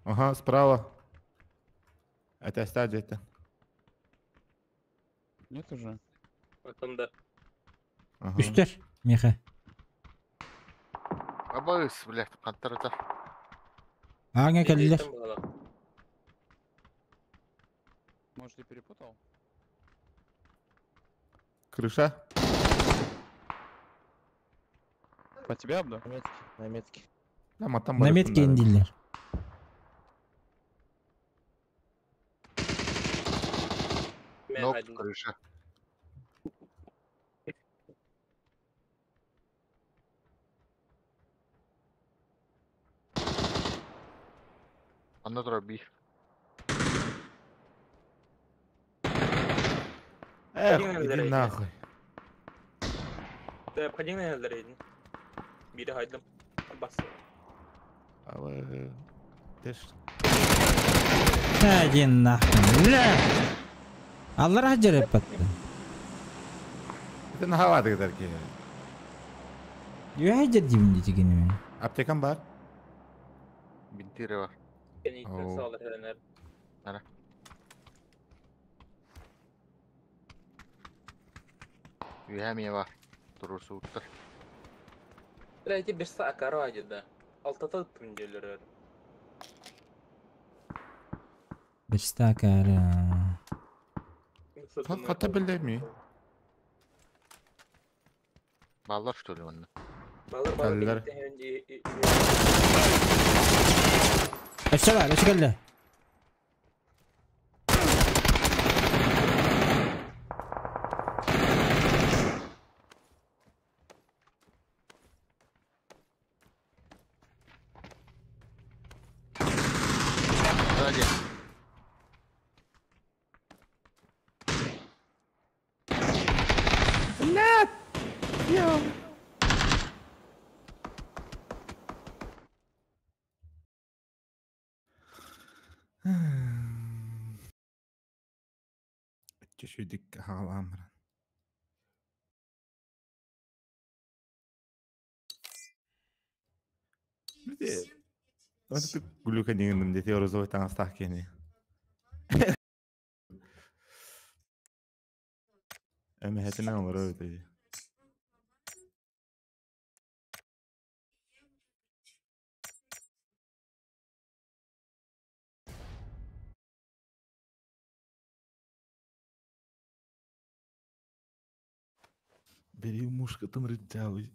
[SPEAKER 2] Ага, справа. Это где-то.
[SPEAKER 7] Нет уже?
[SPEAKER 3] Потом да.
[SPEAKER 2] Ага.
[SPEAKER 1] Үстэр. Миэхэ.
[SPEAKER 5] Абыс, блядь, хантарата.
[SPEAKER 1] Ааҥҥа кэллилэр.
[SPEAKER 7] Может, я перепутал?
[SPEAKER 2] Крыша.
[SPEAKER 7] По тебе, Абду?
[SPEAKER 3] На метке, на метке.
[SPEAKER 2] Да, матам
[SPEAKER 1] На метке индиллэр.
[SPEAKER 5] Нок, крыша. Анна дроби.
[SPEAKER 2] Эх,
[SPEAKER 3] Один
[SPEAKER 2] иди
[SPEAKER 3] на
[SPEAKER 2] нахуй.
[SPEAKER 3] Да, обходи на Элдрейн. Бири хайдым. Бас.
[SPEAKER 2] Алы, Ты ж
[SPEAKER 1] Один нахуй. Бля! Аллар хаджар эппаттын.
[SPEAKER 2] Это на хавады такие.
[SPEAKER 1] Үө хаджар дибин дитигини мен.
[SPEAKER 2] Аптекам бар.
[SPEAKER 5] Бинтире бар.
[SPEAKER 2] Оу.
[SPEAKER 5] Үйәме бар. Турусуттар.
[SPEAKER 3] Бля, эти берса акара да. Алтата ыттым диэлер.
[SPEAKER 1] Бестакара.
[SPEAKER 2] Хата билдеми.
[SPEAKER 5] Баллар что ли онна?
[SPEAKER 3] Балар балар.
[SPEAKER 2] Каллар.
[SPEAKER 1] Өссө бар, өссө кэллэ.
[SPEAKER 5] Сзади.
[SPEAKER 2] Чешүйдик халамран. Види. Глюка дигендим дети розовый таңастаах кени. Эмэхэтинэн олорор өтөйдү. Бери мушкатын рыджалый.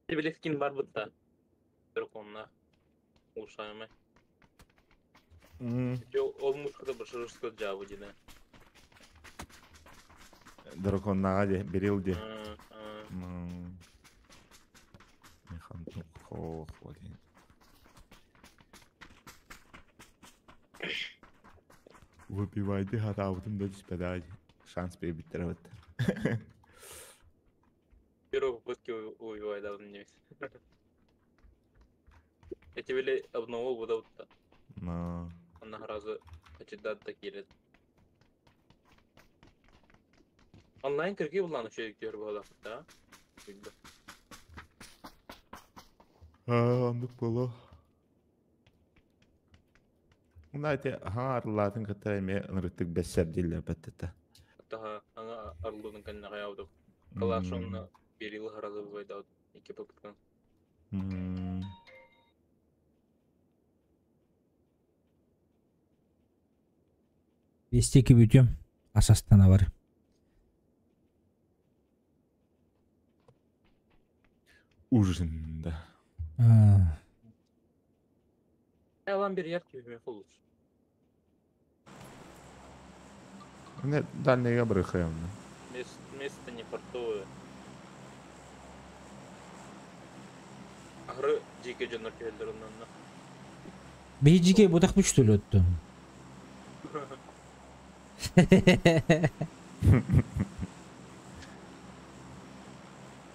[SPEAKER 3] Тебе скин бар бытта. Драконна. Улучшаемый. Ол мушката бір жұрсқа жабы дейді.
[SPEAKER 2] Драконнага де, берил де.
[SPEAKER 3] А,
[SPEAKER 2] Механ хо хватит. Выпивайте хатаабытым да түспэдаади. Шанс бэбиттер бит.
[SPEAKER 3] Первой попытки убивай, да, мне. Я тебе обновил вот это.
[SPEAKER 2] На.
[SPEAKER 3] Она разу хочет такие. Онлайн кірге булан еще көр була, да?
[SPEAKER 2] А, андык боло. Знаете, хаарлатын кытта эме ынырыктык бессер диллер беттете.
[SPEAKER 3] Таха ана арлудун канна гаявдык. Калашонна берил харазы бывает Ике попытка.
[SPEAKER 1] Бестеки бүтүм. Асастана бар.
[SPEAKER 2] Ужин, да.
[SPEAKER 1] А,
[SPEAKER 3] Алан бир яркий лучше.
[SPEAKER 2] Не, дальнейга брыхаем.
[SPEAKER 3] Место не фартовое. Ахры жеке жонор келдер оннан.
[SPEAKER 1] Бейджике бутак бүч төлөттү.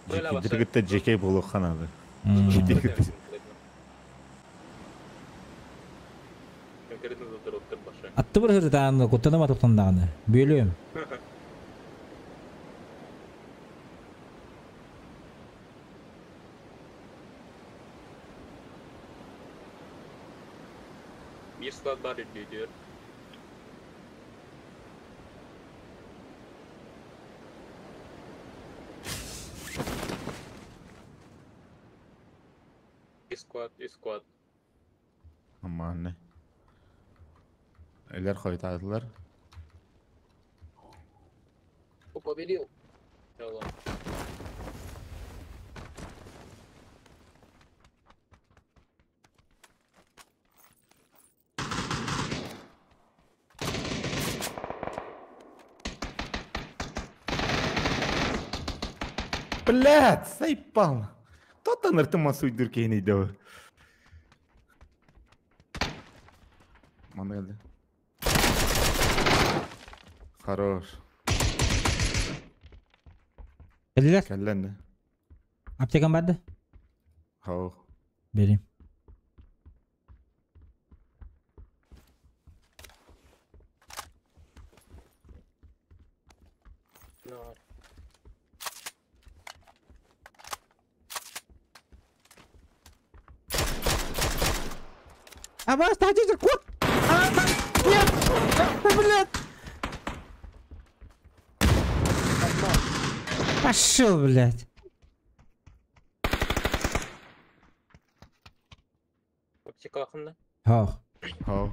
[SPEAKER 2] Жигитте жеке болу ханады.
[SPEAKER 1] Атты бір сыртааны, куттаныма тоқтандағаны. Бөлім.
[SPEAKER 3] Bir склад бар үрдүдүр. Склад, склад.
[SPEAKER 2] Амааны. Элер хойтадылар.
[SPEAKER 3] Победил. Алло.
[SPEAKER 2] Блядь, сайпал. Тот ныртыма суйдур кейни дөө. Манелди. Хорош.
[SPEAKER 1] Кэллилэр.
[SPEAKER 2] Кэллэннэ.
[SPEAKER 1] Аптекам барды.
[SPEAKER 2] Хау.
[SPEAKER 1] Берем.
[SPEAKER 3] Нар.
[SPEAKER 1] Абас, тачишь, кот! А, нет! Блядь! Пошел, блядь!
[SPEAKER 3] Аптека хында.
[SPEAKER 1] Ох.
[SPEAKER 2] Хау.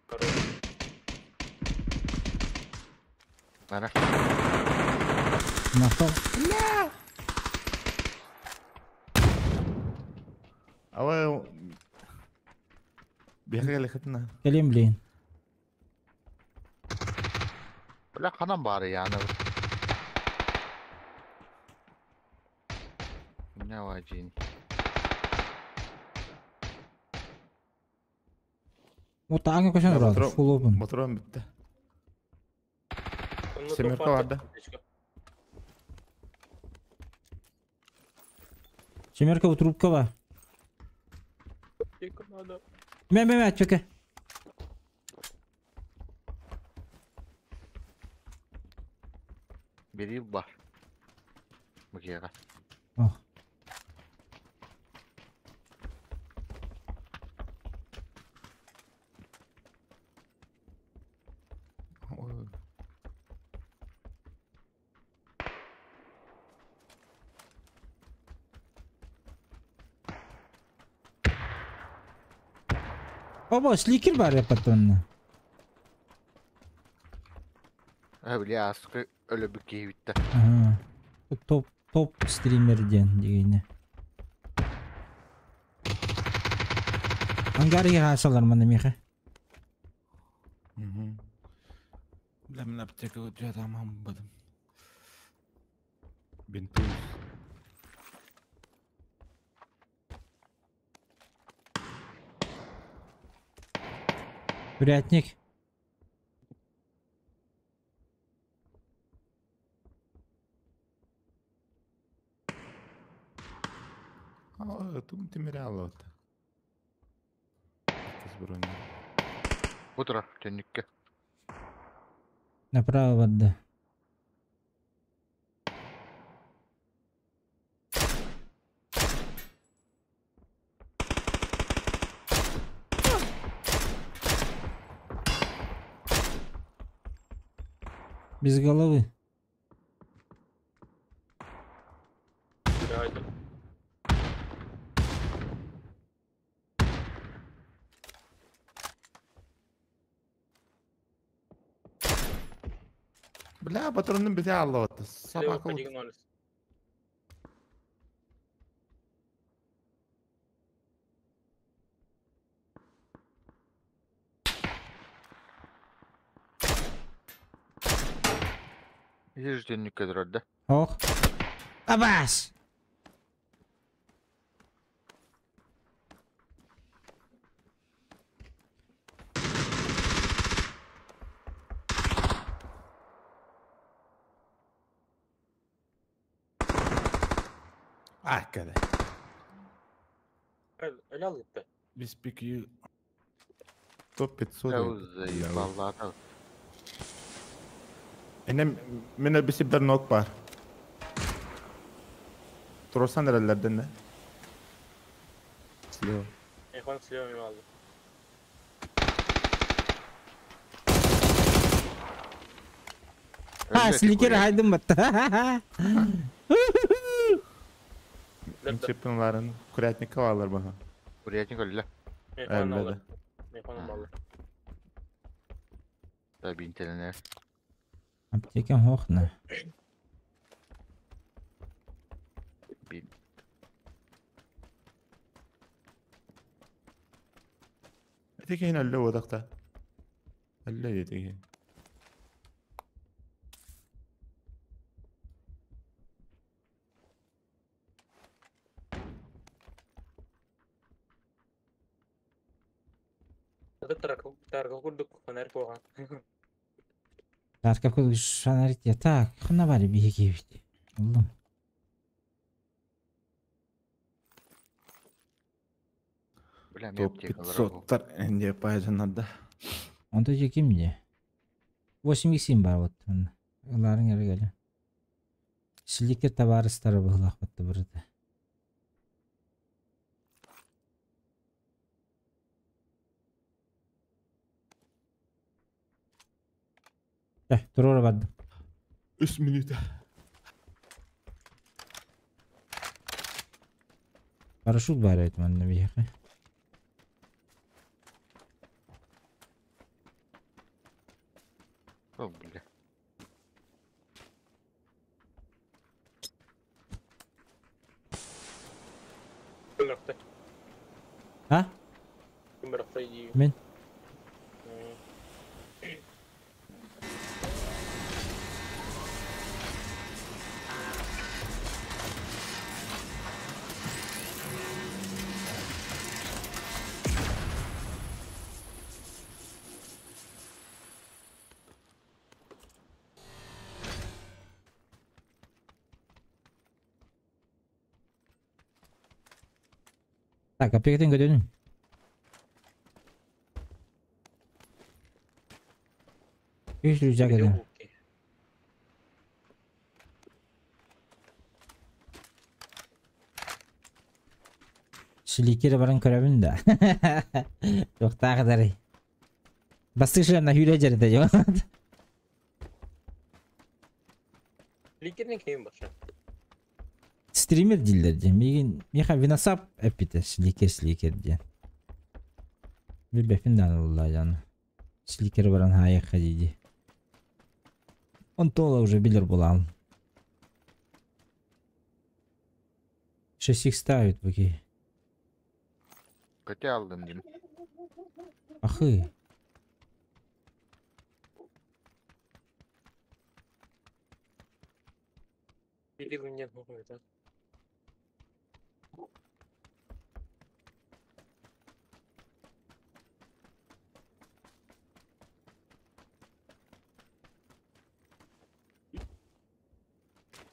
[SPEAKER 3] Хорош.
[SPEAKER 5] Нара.
[SPEAKER 1] Махтал.
[SPEAKER 2] Ава Бехгали хатна.
[SPEAKER 1] Кэлим, блин.
[SPEAKER 5] Бля, ханан бары яны. Не важин.
[SPEAKER 1] Вот аңа көшен ұрады. Full open.
[SPEAKER 2] Батырам битте.
[SPEAKER 3] Онно
[SPEAKER 2] Семерка
[SPEAKER 3] топ
[SPEAKER 2] барды.
[SPEAKER 3] аптечка.
[SPEAKER 1] Семерка у трубка бар.
[SPEAKER 3] Аптека надо.
[SPEAKER 1] Мә, мә, мә, чөке.
[SPEAKER 5] Бери бар. Мгера.
[SPEAKER 1] Ох.
[SPEAKER 2] Ой.
[SPEAKER 1] Оба, сликер бар репертуарында.
[SPEAKER 5] Э, бля, аскы өлө битте.
[SPEAKER 1] Ага. Топ, топ стример ден дегене. Ангарыга хасалар мана меха.
[SPEAKER 2] Бля, мен аптека өтө бадым. Бинтуз.
[SPEAKER 1] Курятник.
[SPEAKER 2] А, тут темирало. Броня.
[SPEAKER 5] Утро, төннүккө.
[SPEAKER 1] Направо барды. Без головы.
[SPEAKER 3] Блядь.
[SPEAKER 2] Бля, патронын бите алла отты.
[SPEAKER 3] Слева
[SPEAKER 2] Собака
[SPEAKER 3] по
[SPEAKER 2] вот.
[SPEAKER 3] диагональ.
[SPEAKER 5] Иш төннүккө турар да.
[SPEAKER 1] Ох. Абас!
[SPEAKER 2] А, каде.
[SPEAKER 3] Öyle al gitti.
[SPEAKER 6] Biz peki
[SPEAKER 2] Топ 500.
[SPEAKER 5] Заебала.
[SPEAKER 2] Эне мен бисибдер нок бар. Туросан эрелерден не? Слева.
[SPEAKER 3] Эхон слева мимо алды.
[SPEAKER 1] А, сликер хайдым батта.
[SPEAKER 2] Чиппинларын курятникка баалар баха.
[SPEAKER 5] Курятник өллө.
[SPEAKER 3] Эхон
[SPEAKER 2] Өллө
[SPEAKER 3] алды.
[SPEAKER 2] да.
[SPEAKER 3] Эхон алды.
[SPEAKER 5] Да бинтеленер.
[SPEAKER 1] Аптекам хохна.
[SPEAKER 5] Бин.
[SPEAKER 2] Эти киһин өллө буотахта. Өллө диэти киһи.
[SPEAKER 3] Это таркал курдук фонарь куохан.
[SPEAKER 1] Так, какой фонарик я. Так, ханавари биһиги бит. Уллум.
[SPEAKER 5] Бля, мен
[SPEAKER 2] Топ
[SPEAKER 5] аптекалар
[SPEAKER 2] 500 тар энде паяжанарда.
[SPEAKER 1] Онто же ким не? 8 бар вот. Ларың эрэ кэлэ. Сликер табаарыстары быһылаах батта бырыта. Э, туруора бардым.
[SPEAKER 2] 3 минута.
[SPEAKER 1] Парашют бар эбит манна биһиэхэ.
[SPEAKER 5] О, бля.
[SPEAKER 3] Ким бырахты?
[SPEAKER 1] А?
[SPEAKER 3] Ким бырахты дии.
[SPEAKER 1] Мин. Так, аптекатын көтөнүм. Үс рюкзак этим. Сликер барын көрөбүн да. Туохтаах дарый. Бастышы на хүрэ жерде жо.
[SPEAKER 3] Ликерден ким баша?
[SPEAKER 1] Стример дииллэр дии. Миигин миэхэ виносап эппитэ сликер сликер диэн. Билбэппин даҕаны буллаа дьону. Сликер баран хаайыахха дии-дии. Онтон уже билэр булаҕын. 6 ставит буки.
[SPEAKER 5] Көтө алдым дим.
[SPEAKER 1] Ахы.
[SPEAKER 3] Или нет, да?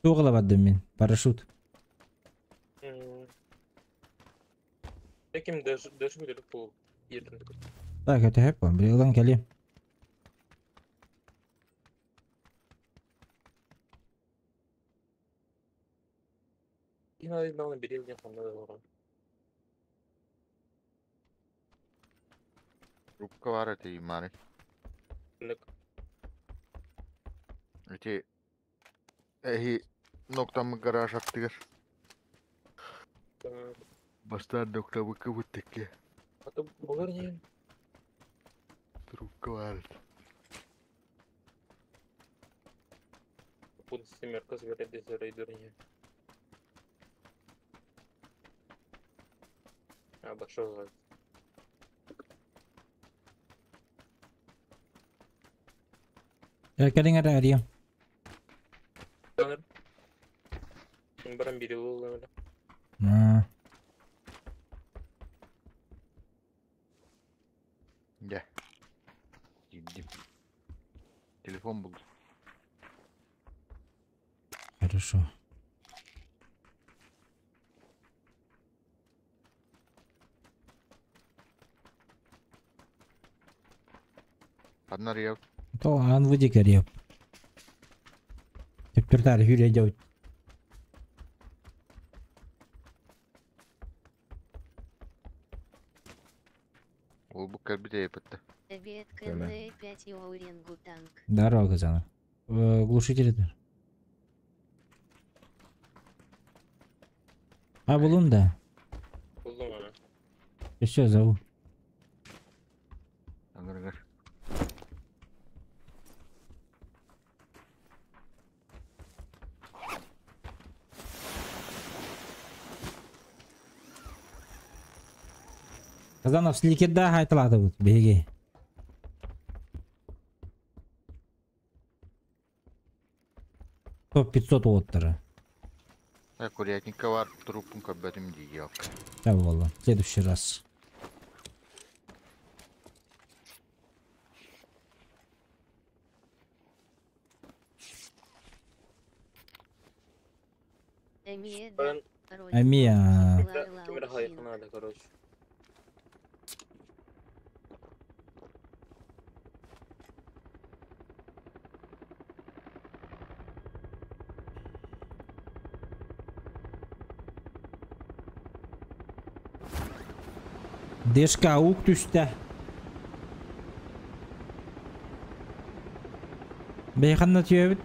[SPEAKER 1] Туох бардым мин? Парашют.
[SPEAKER 3] Таким даже даже пол ерден.
[SPEAKER 1] Так, это хэп, билан кэлиэм.
[SPEAKER 3] И надо главное бери мне там надо было.
[SPEAKER 5] Трубка бар эти мары. Эти эһи ноктамы гараж аттыгар. Бастар ноктамы кыбыттыкке.
[SPEAKER 3] А то булар не.
[SPEAKER 5] Трубка бар.
[SPEAKER 3] Буду семерка заверять рейдер не. А, большой.
[SPEAKER 1] Кэлиҥ эрэ арыйам.
[SPEAKER 3] Баран бири ол
[SPEAKER 1] Аа.
[SPEAKER 5] Дьэ. Киирдим. Телефон булдум.
[SPEAKER 1] Хорошо.
[SPEAKER 5] Ханна арыйабыт?
[SPEAKER 1] То аан выдик арыйап. Төптөртаар хүрэ дьабыт.
[SPEAKER 4] Привет, КН5 и Оуренгутанг.
[SPEAKER 1] Здорово, Казанов. Глушитель это. А, булун да.
[SPEAKER 3] Булдум аны.
[SPEAKER 1] Все, зову.
[SPEAKER 5] Аңыргар.
[SPEAKER 1] Казанов сликерда хайталады бут, беги. Топ 500 оттары.
[SPEAKER 5] Курятника бар трупун көбөтүм диек.
[SPEAKER 1] Да, болла. В следующий раз. Амия.
[SPEAKER 3] Надо, короче.
[SPEAKER 1] Дешка ук түсті. Бейханна түйөбүт.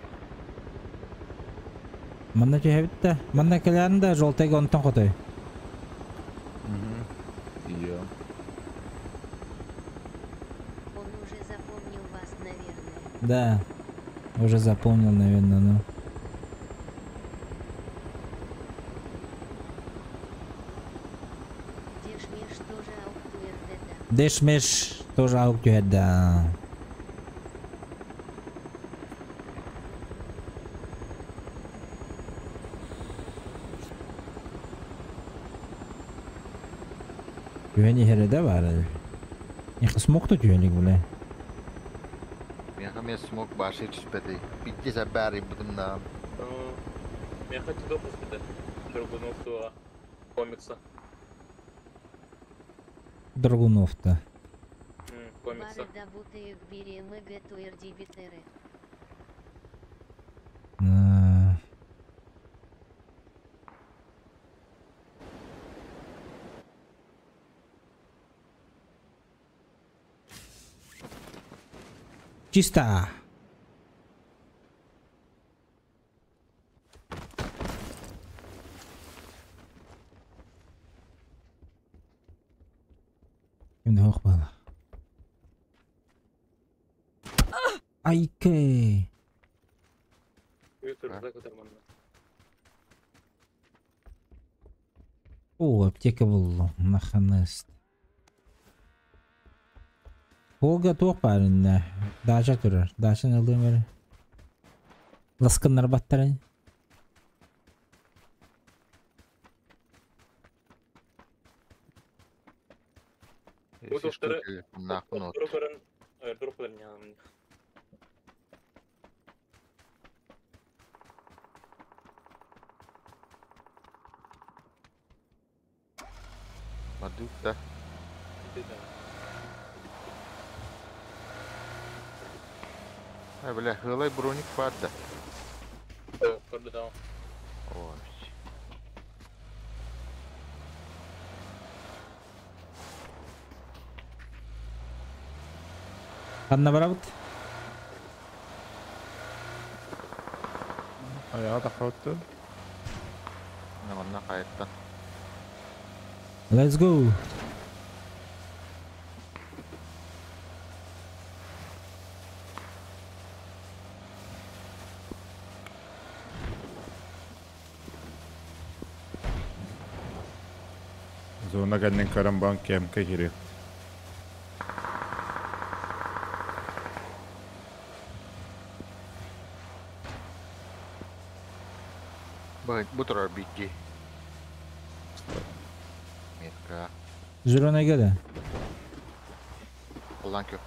[SPEAKER 1] Манна түйөбүт да. Манна келерин да жолтайга онтон хотой.
[SPEAKER 2] Ее.
[SPEAKER 4] Он уже запомнил вас, наверное.
[SPEAKER 1] Да. Уже запомнил, наверное, но.
[SPEAKER 4] Дешмеш тоже ауктуэрдеда.
[SPEAKER 1] Дешмеш тоже ауктуэрда. Güveni herede var. Яха смог тут юэлик, бля.
[SPEAKER 5] Меха мен смог башы түспеди. Битте сәбәри будым да.
[SPEAKER 3] Я хочу допуск это Драгунов комикса.
[SPEAKER 1] Драгунов-то.
[SPEAKER 3] Комикса.
[SPEAKER 1] Чисто. Кимде хох бала. Айке. О, аптека был наханест. Холга туох барынна. Дача турар. Дача алдым бери. Ласкыннар баттарын.
[SPEAKER 5] Мадукта. Ай, бля, хылай броник падда.
[SPEAKER 3] Көрді.
[SPEAKER 5] Ой.
[SPEAKER 1] Ханна барабыт?
[SPEAKER 2] Аяға тақауытты.
[SPEAKER 5] Онна қайттан.
[SPEAKER 1] Let's go.
[SPEAKER 2] Зона кәннен көрін банк кемке керек.
[SPEAKER 5] Бу турар битти. Метка.
[SPEAKER 1] Зеленая геде.
[SPEAKER 5] Алдан кö.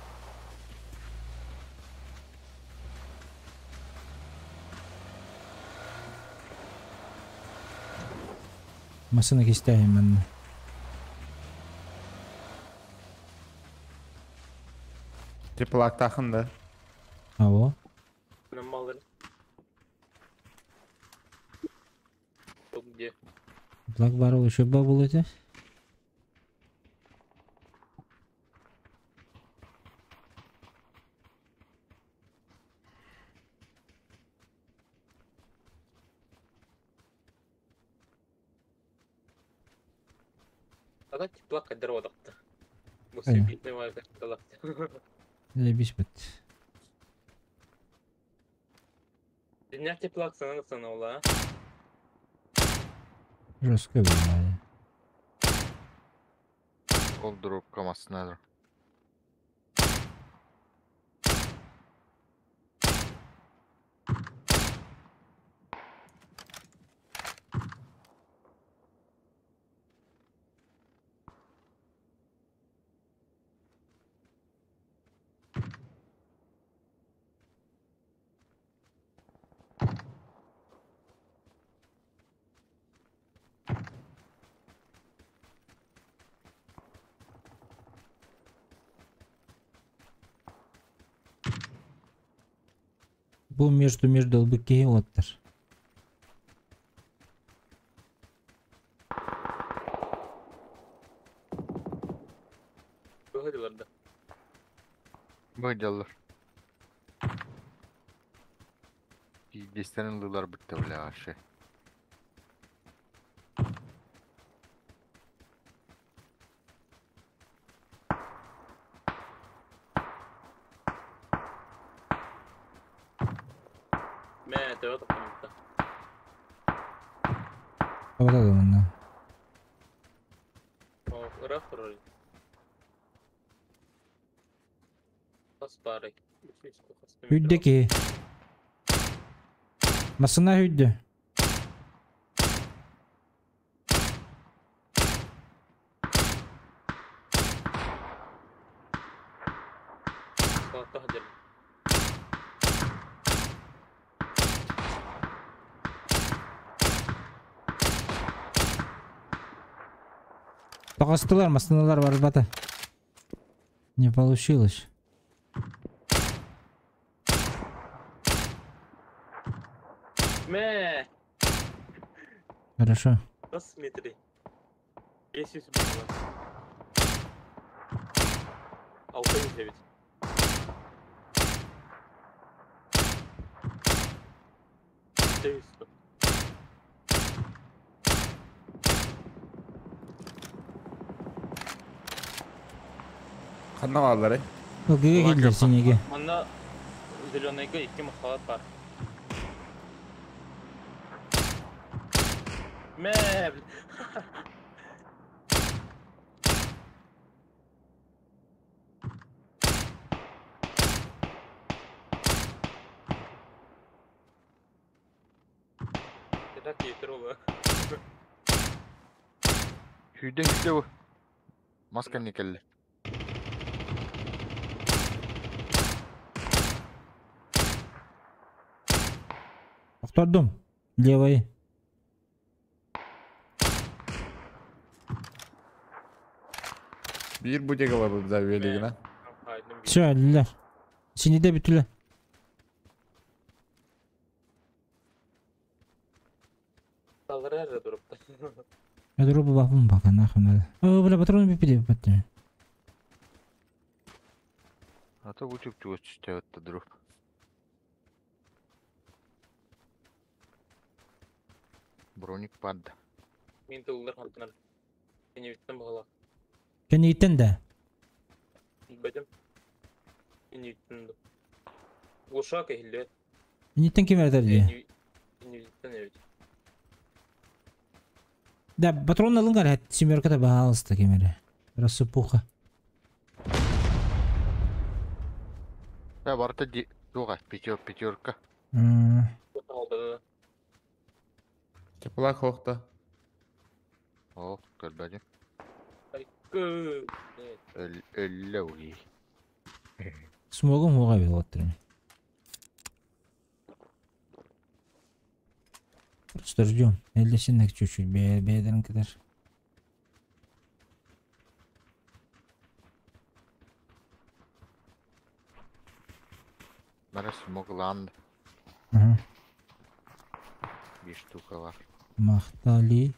[SPEAKER 1] Масына кистәһим мен.
[SPEAKER 2] Теплак тахында.
[SPEAKER 1] Аво.
[SPEAKER 3] Где?
[SPEAKER 1] Плак бар еще был эти.
[SPEAKER 3] Ата теплак кадыр одакты. Бу
[SPEAKER 1] Aynen.
[SPEAKER 3] себитне var калак.
[SPEAKER 1] Заебись бит.
[SPEAKER 3] Динях теплак сана сана ола.
[SPEAKER 1] Жестко было.
[SPEAKER 5] Ол дропка массына.
[SPEAKER 1] Бу между ылбыт киһи уоттар.
[SPEAKER 3] Быһыдылар да.
[SPEAKER 5] Быдалар. Пиздецтен ылдылар бытта бля вообще.
[SPEAKER 3] Мэ, төбө таппамытта.
[SPEAKER 1] Абатады манна.
[SPEAKER 3] О, ыраах турар. Хас баарай.
[SPEAKER 1] Hүйдэ киһи. Массына hүйдэ.
[SPEAKER 3] Салатта хадер.
[SPEAKER 1] Тоҕостулар, массыналар барбата. Не получилось.
[SPEAKER 3] Мэ!
[SPEAKER 1] Хорошо.
[SPEAKER 3] Посмотри. Есть было. Алты девять. 900.
[SPEAKER 2] Ханна бааллары.
[SPEAKER 1] Ылгыга киирдилэр синеге.
[SPEAKER 3] Манна зеленыйга икки махалат бар. Мэ! Так етер ола.
[SPEAKER 5] Hүйден hүйде бу. Маска не келли.
[SPEAKER 1] Охтордум. Левый.
[SPEAKER 2] Биир бутега бар да велигина.
[SPEAKER 1] Все, өллүлэр. Синиде бүтүлэ.
[SPEAKER 3] Талар эрэ дурупта.
[SPEAKER 1] Я дробу бабым пока нахуй надо. О, бля, патроны бипили биппаттым.
[SPEAKER 5] А то бу чуп-чугас түстэ дроп. Броник падда.
[SPEAKER 3] Мин тыллар хантынар. Кеневиттен бағала.
[SPEAKER 1] Кэнниттэн да.
[SPEAKER 3] Бәдем. Кеневиттен да. Глушак эхиллет.
[SPEAKER 1] Кэнниттэн ким эрэтэр дии?
[SPEAKER 3] Кеневиттен эбит.
[SPEAKER 1] Да, патрон алын семерка-то баалыста ким эрэ. Рассыпуха.
[SPEAKER 5] Да, барыта ди туга пятер пятерка.
[SPEAKER 2] Теплак хохта.
[SPEAKER 5] О, көрбәдим.
[SPEAKER 3] Айкы.
[SPEAKER 5] Өллө уи.
[SPEAKER 1] Смогум хуга бил оттырым. Просто ждем. Эллесинек чуть-чуть бедерин кадar.
[SPEAKER 5] Бара смог ланд.
[SPEAKER 1] Ага.
[SPEAKER 5] Bir штука бар.
[SPEAKER 1] Махтали.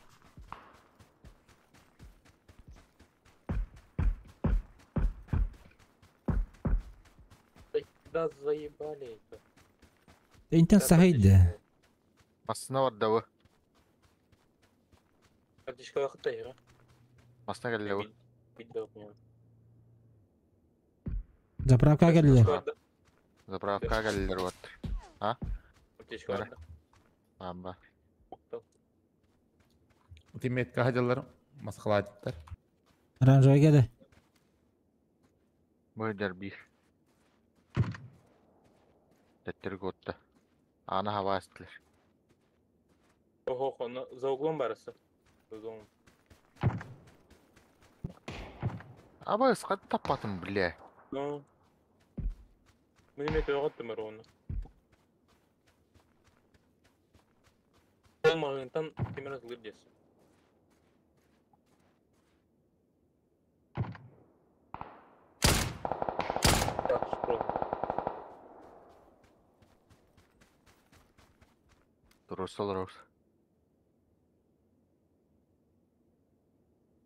[SPEAKER 3] Да заебали это.
[SPEAKER 1] Интен сахайды.
[SPEAKER 5] Массына бар да бу.
[SPEAKER 3] Аптечка вакытта ира.
[SPEAKER 5] Масна кэллэ бу.
[SPEAKER 1] Заправка кэллилэр.
[SPEAKER 5] Заправка кэллилэр вот. А? Аба.
[SPEAKER 2] Ити метка хадьаллар масхалаатиттар.
[SPEAKER 1] Оранжевый кэлэ.
[SPEAKER 5] Бу дьарбиир. Тэттэр куотта. Аана хабаастылар.
[SPEAKER 3] Ого, оно за углом барысы. За углом.
[SPEAKER 5] Аба ысхат таппатым, бля.
[SPEAKER 3] Ну. Мин эмиэ төҕөттүм ровно. Ол маҕыынтан ким эрэ ылыр диэс. Так, шпрон.
[SPEAKER 5] Туруорса олоробут.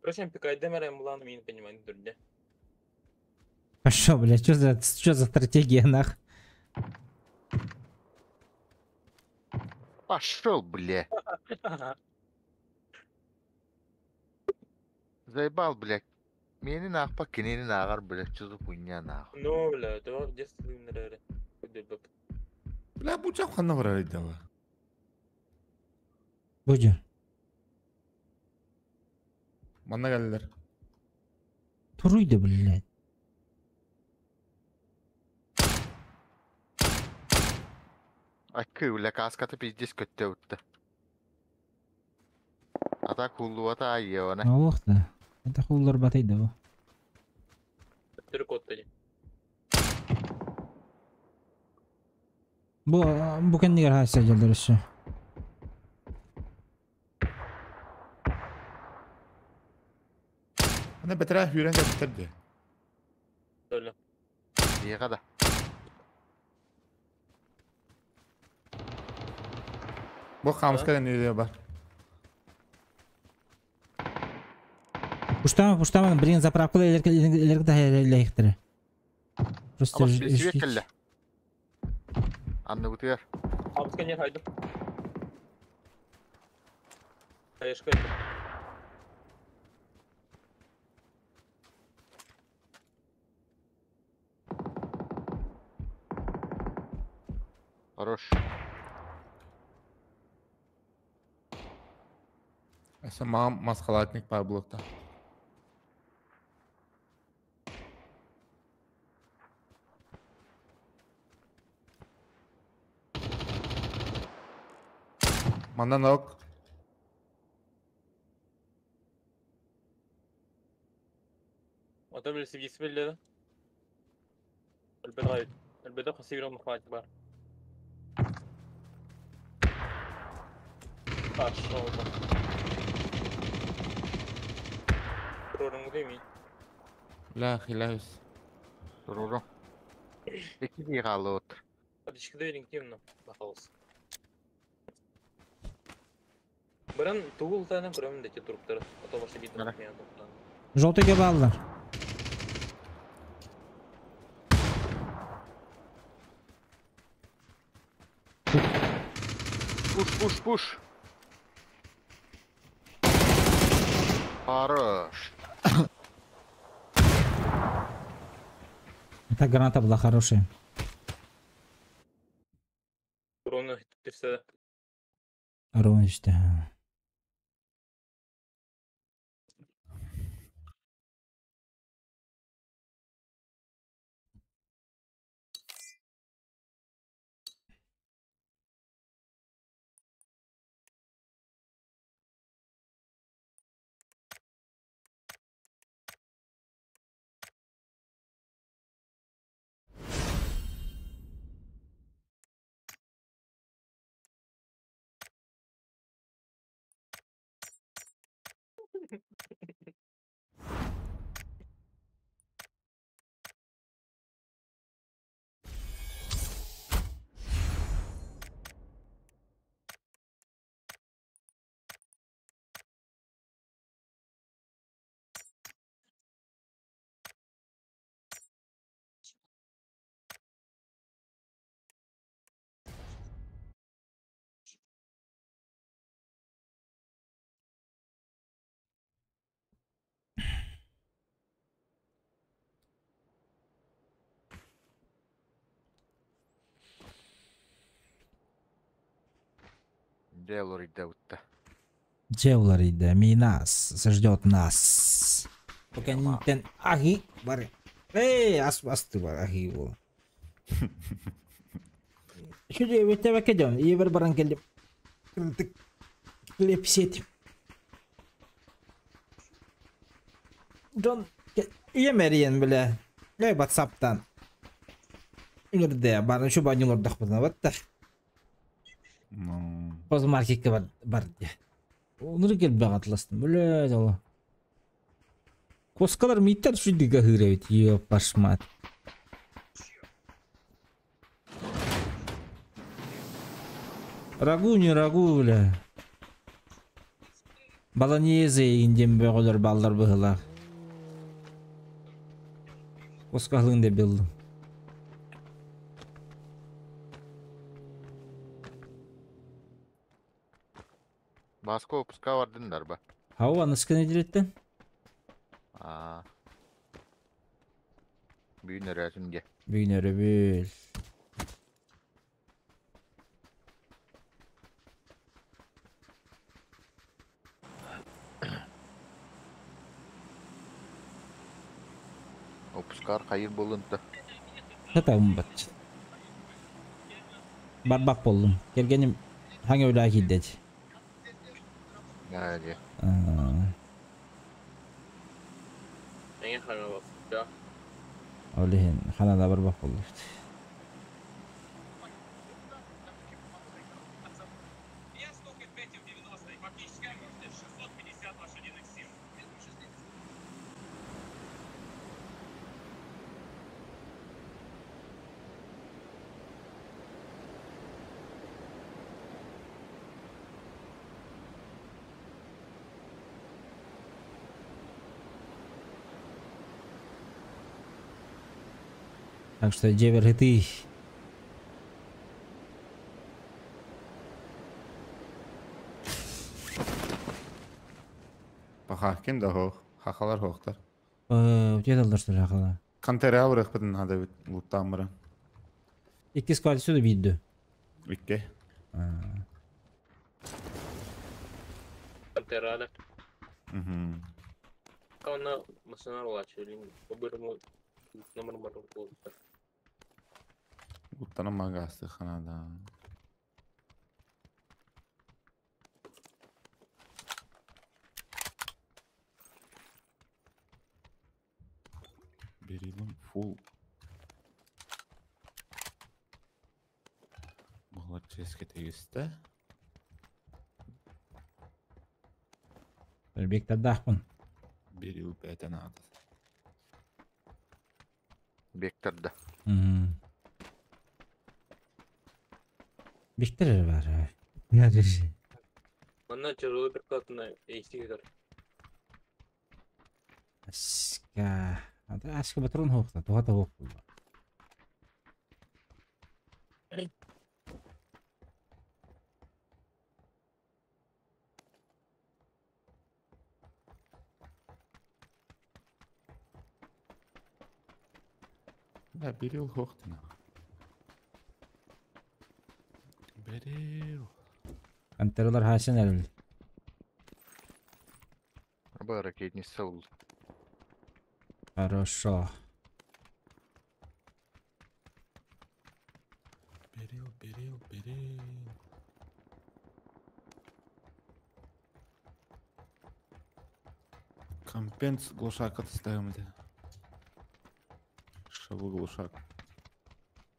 [SPEAKER 3] Короче, пикайдем эрэ мулаан миин понимаю дүрдэ.
[SPEAKER 1] А шо, блядь, что за стратегия, нах?
[SPEAKER 5] Пошел, бля. Заебал, блядь. Мени нахпа кинини наагар, блядь, что за хуйня нахуй.
[SPEAKER 3] Ну, бля, това в детстве нэрэ.
[SPEAKER 2] Бля, бу ханна барар дела.
[SPEAKER 1] Будь.
[SPEAKER 2] Манна кэллилэр.
[SPEAKER 1] Туруйда, блядь.
[SPEAKER 5] Акы, бля, каската пиздец көттө утта. Ата куллуата айыана.
[SPEAKER 1] Ох да. Это хуллар батайда бу.
[SPEAKER 3] Түрк отты.
[SPEAKER 1] Бу кэннигэр хаайса дьаллар өссө.
[SPEAKER 2] Ана бэтэрээ хүүрэн кэлбиттэр дии.
[SPEAKER 3] Төлө.
[SPEAKER 5] Диэҕэ да.
[SPEAKER 2] Бу хаамыска дэн бар.
[SPEAKER 1] Пуштама, пуштама, блин, заправкала элерге да. Просто
[SPEAKER 5] Абас билсибиэт кэллэ. Анны бутыгар.
[SPEAKER 3] Абыска не хайдым. Хаешка.
[SPEAKER 5] Хорош.
[SPEAKER 2] Эсэ мам масхалатник бар блокта. Манна нок.
[SPEAKER 3] Ата билси бисмилlah. البداية البداية خسيرة مخاج بار. Пошел.
[SPEAKER 2] Бля, хиляюсь.
[SPEAKER 5] Туруру. Икки дии хааллыбыт.
[SPEAKER 3] Баран тугул тана көрөмүн дети туруптар. Ото башы бит.
[SPEAKER 5] Бара.
[SPEAKER 1] Желтый баллар.
[SPEAKER 5] Пуш, пуш, пуш. Хорош.
[SPEAKER 1] Это граната была хорошая.
[SPEAKER 3] Ровно тирсе.
[SPEAKER 1] Ровно işte.
[SPEAKER 5] Дьэ уларыйдабытта.
[SPEAKER 1] Дьэ уларыйда, Минас ждет нас. Бу кэнниттэн аһыы бар. Эй, ас асты бар аһыы буол. Шүдү эбэттэбэккэ дьон, ийэбэр баран кэллим. Кырытык лепсиэтим. Дьон ийэм эрийэн бile. Эй, ватсаптан. Үҥүрдэ, бары шу банньыл ордохпутуна батта. Позмаркетка бар бар дии. Онуру кэлбэҕэ атластым. Бля, дьоло. Куоскалар мииттэр сүрдүгэ аһыыр эбит. Ёпашмат. Рагу не рагу, бля. Баланьезе индем бөҕөлөр баллар быһылаах. Куоска аһылыгын да билдим.
[SPEAKER 5] Москва выпуска бардын дарба.
[SPEAKER 1] Хау, аныскы нэдиэлэттэн?
[SPEAKER 5] Аа. Бүгүн өрөөтүм дьэ.
[SPEAKER 1] Бүгүн өрөбүл.
[SPEAKER 5] Выпускар хайыр буолунта.
[SPEAKER 1] Хатабын бачча. Барбах буоллум. Кэргэним хаҥа үлэҕэ киирдэ ити.
[SPEAKER 5] Аа дьэ.
[SPEAKER 3] Эҥин хаҥа баппыта.
[SPEAKER 1] Ол иһин ханана барбах буоллубут. Так что дьиэбэр ытыы.
[SPEAKER 2] Пахахкин да хоох, хахалар хоохтар.
[SPEAKER 1] Утуйа хахала.
[SPEAKER 2] Кантераа барыахпытын наада эбит, луттаан баран.
[SPEAKER 1] Иккис квартира да биирдүү.
[SPEAKER 2] Икки.
[SPEAKER 3] Кантерада. Онно массыына улааччы, бу номер бар буолбуттар.
[SPEAKER 2] Луттанан магаастыахха наада. Берилим фул. Буолар чиэскэ тигистэ.
[SPEAKER 1] Бектардаахпын.
[SPEAKER 2] Берил бэйэтэ наада.
[SPEAKER 5] Бектарда.
[SPEAKER 1] Бектар эрэ баар.
[SPEAKER 3] Манна тяжелый прикладной эйсигер.
[SPEAKER 1] Аска. Аска патрон хоохта, туһата хоох буолла.
[SPEAKER 2] Да, берил хоохтана. Берил.
[SPEAKER 1] Пантералар хаасан эрэл.
[SPEAKER 5] Бу ракетница ол.
[SPEAKER 1] Хорошо.
[SPEAKER 2] Берил, берил, берил. Компенс глушак отставим де. Шаву глушак.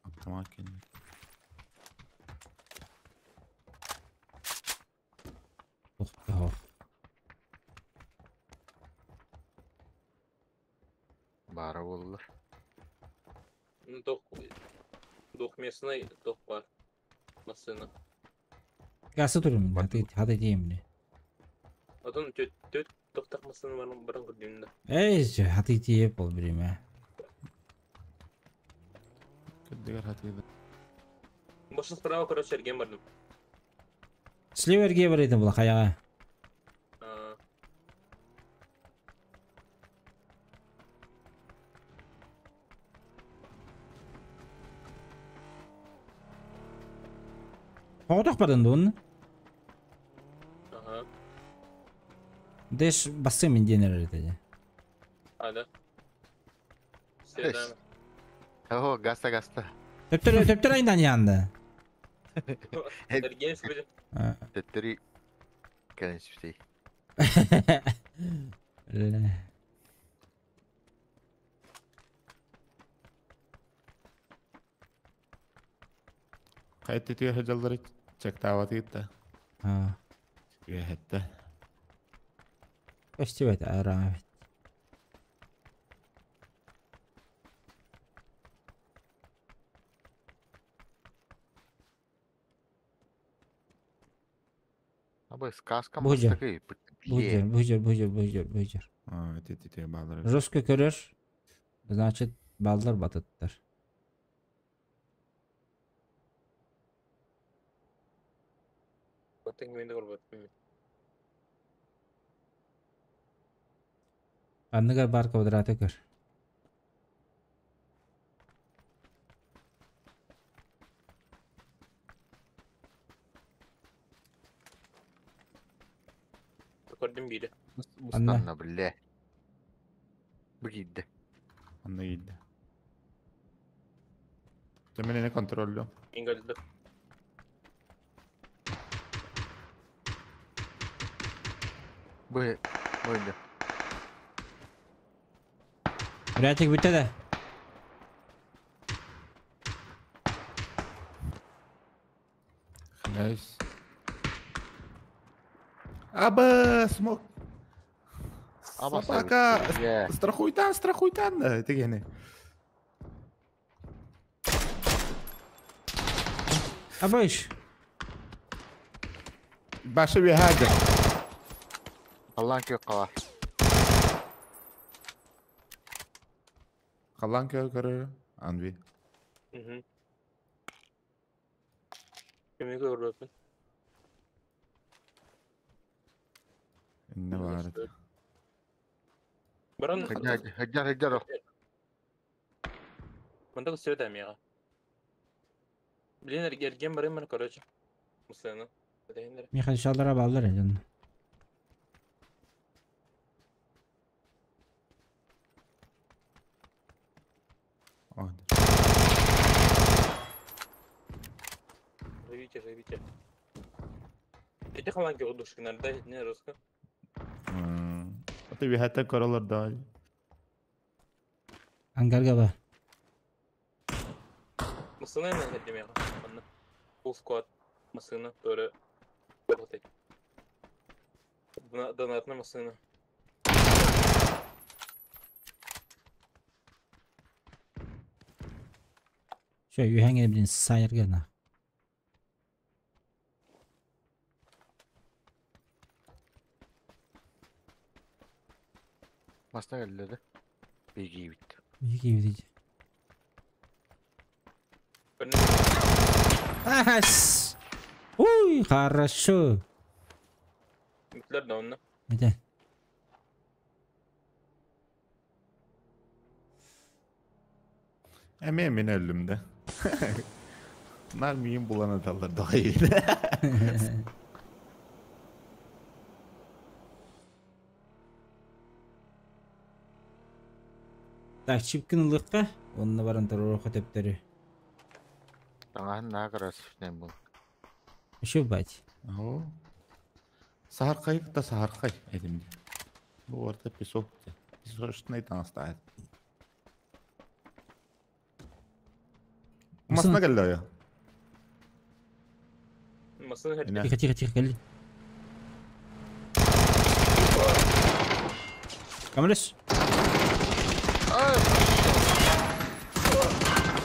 [SPEAKER 2] Автомат кинет.
[SPEAKER 1] Ох,
[SPEAKER 5] Баара буоллар.
[SPEAKER 3] Ну, двухместный тох бар. Массыына.
[SPEAKER 1] Гасы турум, хаты хаты тиэмни.
[SPEAKER 3] Отон төт төт тохтах массыына баран баран көрдүм да.
[SPEAKER 1] Эй, хаты тиэп бол бириме.
[SPEAKER 2] Кырдыгар хатыйда.
[SPEAKER 3] Больше справа, короче, эрген бардым.
[SPEAKER 1] Слева эргиэ бар этим була хайаҕа.
[SPEAKER 3] А,
[SPEAKER 1] Тоҕотох барын дуун?
[SPEAKER 3] Ага.
[SPEAKER 1] Дэш басы мен денер это.
[SPEAKER 3] А, да. Седан.
[SPEAKER 5] О, гаста гаста.
[SPEAKER 1] Төптөр төптөр айдан янды.
[SPEAKER 3] Эрген сүбүдэ.
[SPEAKER 5] Төттөрү кэлэн сүптей.
[SPEAKER 1] Ле.
[SPEAKER 2] Хайты түйе хажаллары чектааваты гитта.
[SPEAKER 1] А.
[SPEAKER 2] Үөһэтте.
[SPEAKER 1] Көстүбэт араабит.
[SPEAKER 5] Абы сказка
[SPEAKER 1] Бужер.
[SPEAKER 5] мастакы.
[SPEAKER 1] Бужер, бужер, бужер, бужер, бужер.
[SPEAKER 2] А, ти ти ти баллар.
[SPEAKER 1] Жестко көрөр. Значит, баллар батыттар.
[SPEAKER 3] Оттен киминде көрбөт.
[SPEAKER 1] Анныгар бар квадраты көр.
[SPEAKER 3] Көрдүм бири.
[SPEAKER 1] Анна.
[SPEAKER 5] Анна билле. Бу киирдэ.
[SPEAKER 2] Анна киирдэ. Теменени контроллю.
[SPEAKER 3] Ингалды.
[SPEAKER 5] Бу бу инде.
[SPEAKER 1] Рятик бүтэ да.
[SPEAKER 2] Найс. Аба, смок.
[SPEAKER 5] Аба
[SPEAKER 2] Собака.
[SPEAKER 5] Е.
[SPEAKER 2] Страхуйтан, страхуйтан. Тегене.
[SPEAKER 1] Абыш.
[SPEAKER 2] Башы бихаджа.
[SPEAKER 5] Аллаң кө кала.
[SPEAKER 2] Халан көр көрөр. Анви.
[SPEAKER 3] Мгм. Киминде көрбөт.
[SPEAKER 2] Инне бар.
[SPEAKER 3] Баран.
[SPEAKER 5] Хаджар хаджар хаджар.
[SPEAKER 3] Мында көстүбөт эмига. Блин, эрген барым мен, короче. Мусына. Дегендер.
[SPEAKER 1] Михаил шалдара баллар эден.
[SPEAKER 3] Живите, живите. Эти халанки удушкинар, да, не руско.
[SPEAKER 2] Аты бихаттан көрөлөр да.
[SPEAKER 1] Ангарга ба.
[SPEAKER 3] Мусына мен хеддем яга. Анна. Full squad. Масына, тоже. Работать. Донатная масына.
[SPEAKER 1] Шö үйәңе билин сайырга на.
[SPEAKER 5] Маста келді. Беги бит.
[SPEAKER 1] Биги бит. Ахас. Уй, хорошо.
[SPEAKER 3] Бүтлер да онна.
[SPEAKER 1] Мете.
[SPEAKER 2] Эме мен өлдүм да. Нар миин булан аталар дагы.
[SPEAKER 1] Так, чипкин ылыкка, онна баран торор хөтөптөрү.
[SPEAKER 5] Таңаһын наа карас нем бул.
[SPEAKER 1] Еще бать.
[SPEAKER 2] О. Сахаркай да сахаркай эдим. Бу орта песок. Песочный таң Масына келди я.
[SPEAKER 3] Масына хеддем.
[SPEAKER 1] Тихо, тихо, тихо, кел. Камрес.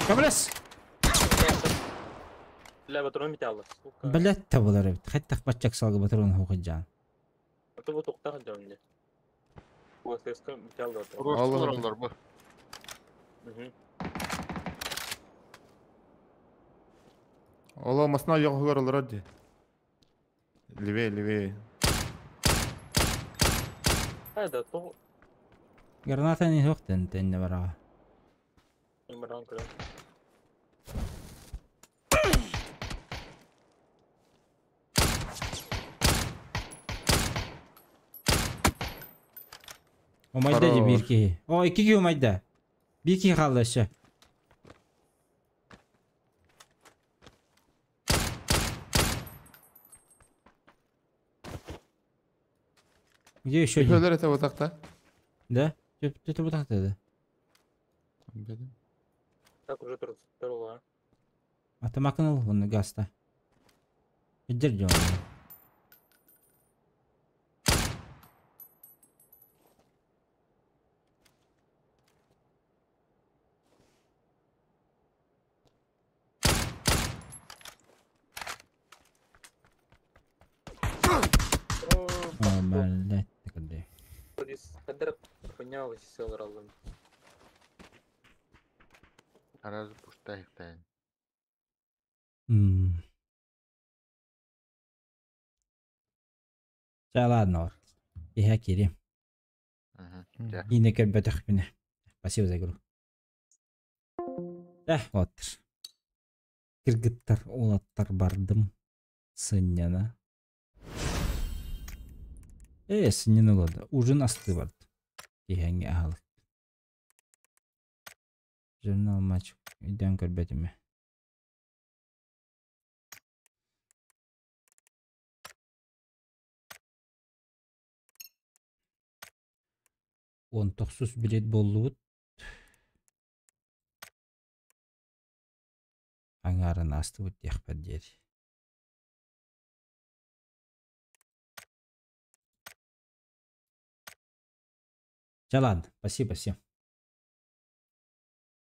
[SPEAKER 1] Камрес.
[SPEAKER 3] Бля, патрон бит алды. Сука.
[SPEAKER 1] Блять табылар бит. Хаттак батчак салгы патрон хукыджан.
[SPEAKER 3] Аты бу токтак жамды. Бу ССК бит алды.
[SPEAKER 5] Уросулар олар бу.
[SPEAKER 3] Мгм.
[SPEAKER 2] Ола масына жок көрөлөр ди. Левее, левее.
[SPEAKER 3] Хайда, то
[SPEAKER 1] Граната не хоктен тенне бара.
[SPEAKER 3] баран көрөм.
[SPEAKER 1] Умайда дии биир
[SPEAKER 2] Хорош.
[SPEAKER 1] киһи. О, икки киһи умайда. Биир киһи хаалла өссө. Где еще один?
[SPEAKER 2] Өлөр этэ бутакта.
[SPEAKER 1] Да? Ты бутакта да?
[SPEAKER 3] Так уже турла.
[SPEAKER 1] Автомакын ыл, онно гаста. Иддер дьон. О, блядь, ты
[SPEAKER 3] Кадр понял, сел раллым.
[SPEAKER 5] Сразу пустая.
[SPEAKER 1] Чэ, ладно, вот. Иһэ кири.
[SPEAKER 5] Угу.
[SPEAKER 1] Иинэ көрбөтөхпүнэ. Спасибо за игру. Э, вот. Кыргыттар, уолаттар бардым. Сынньана. Э, сынньана олордо. Ужин астыы барды. Киэһээҥҥи аһылык. Журнал матч өйдөөн көрбөтүм ээ. Уон тохсус билиэт буоллубут. Аҥаарын аастыбыт диэхпэр диэри. Чэ ладно, спасибо всем.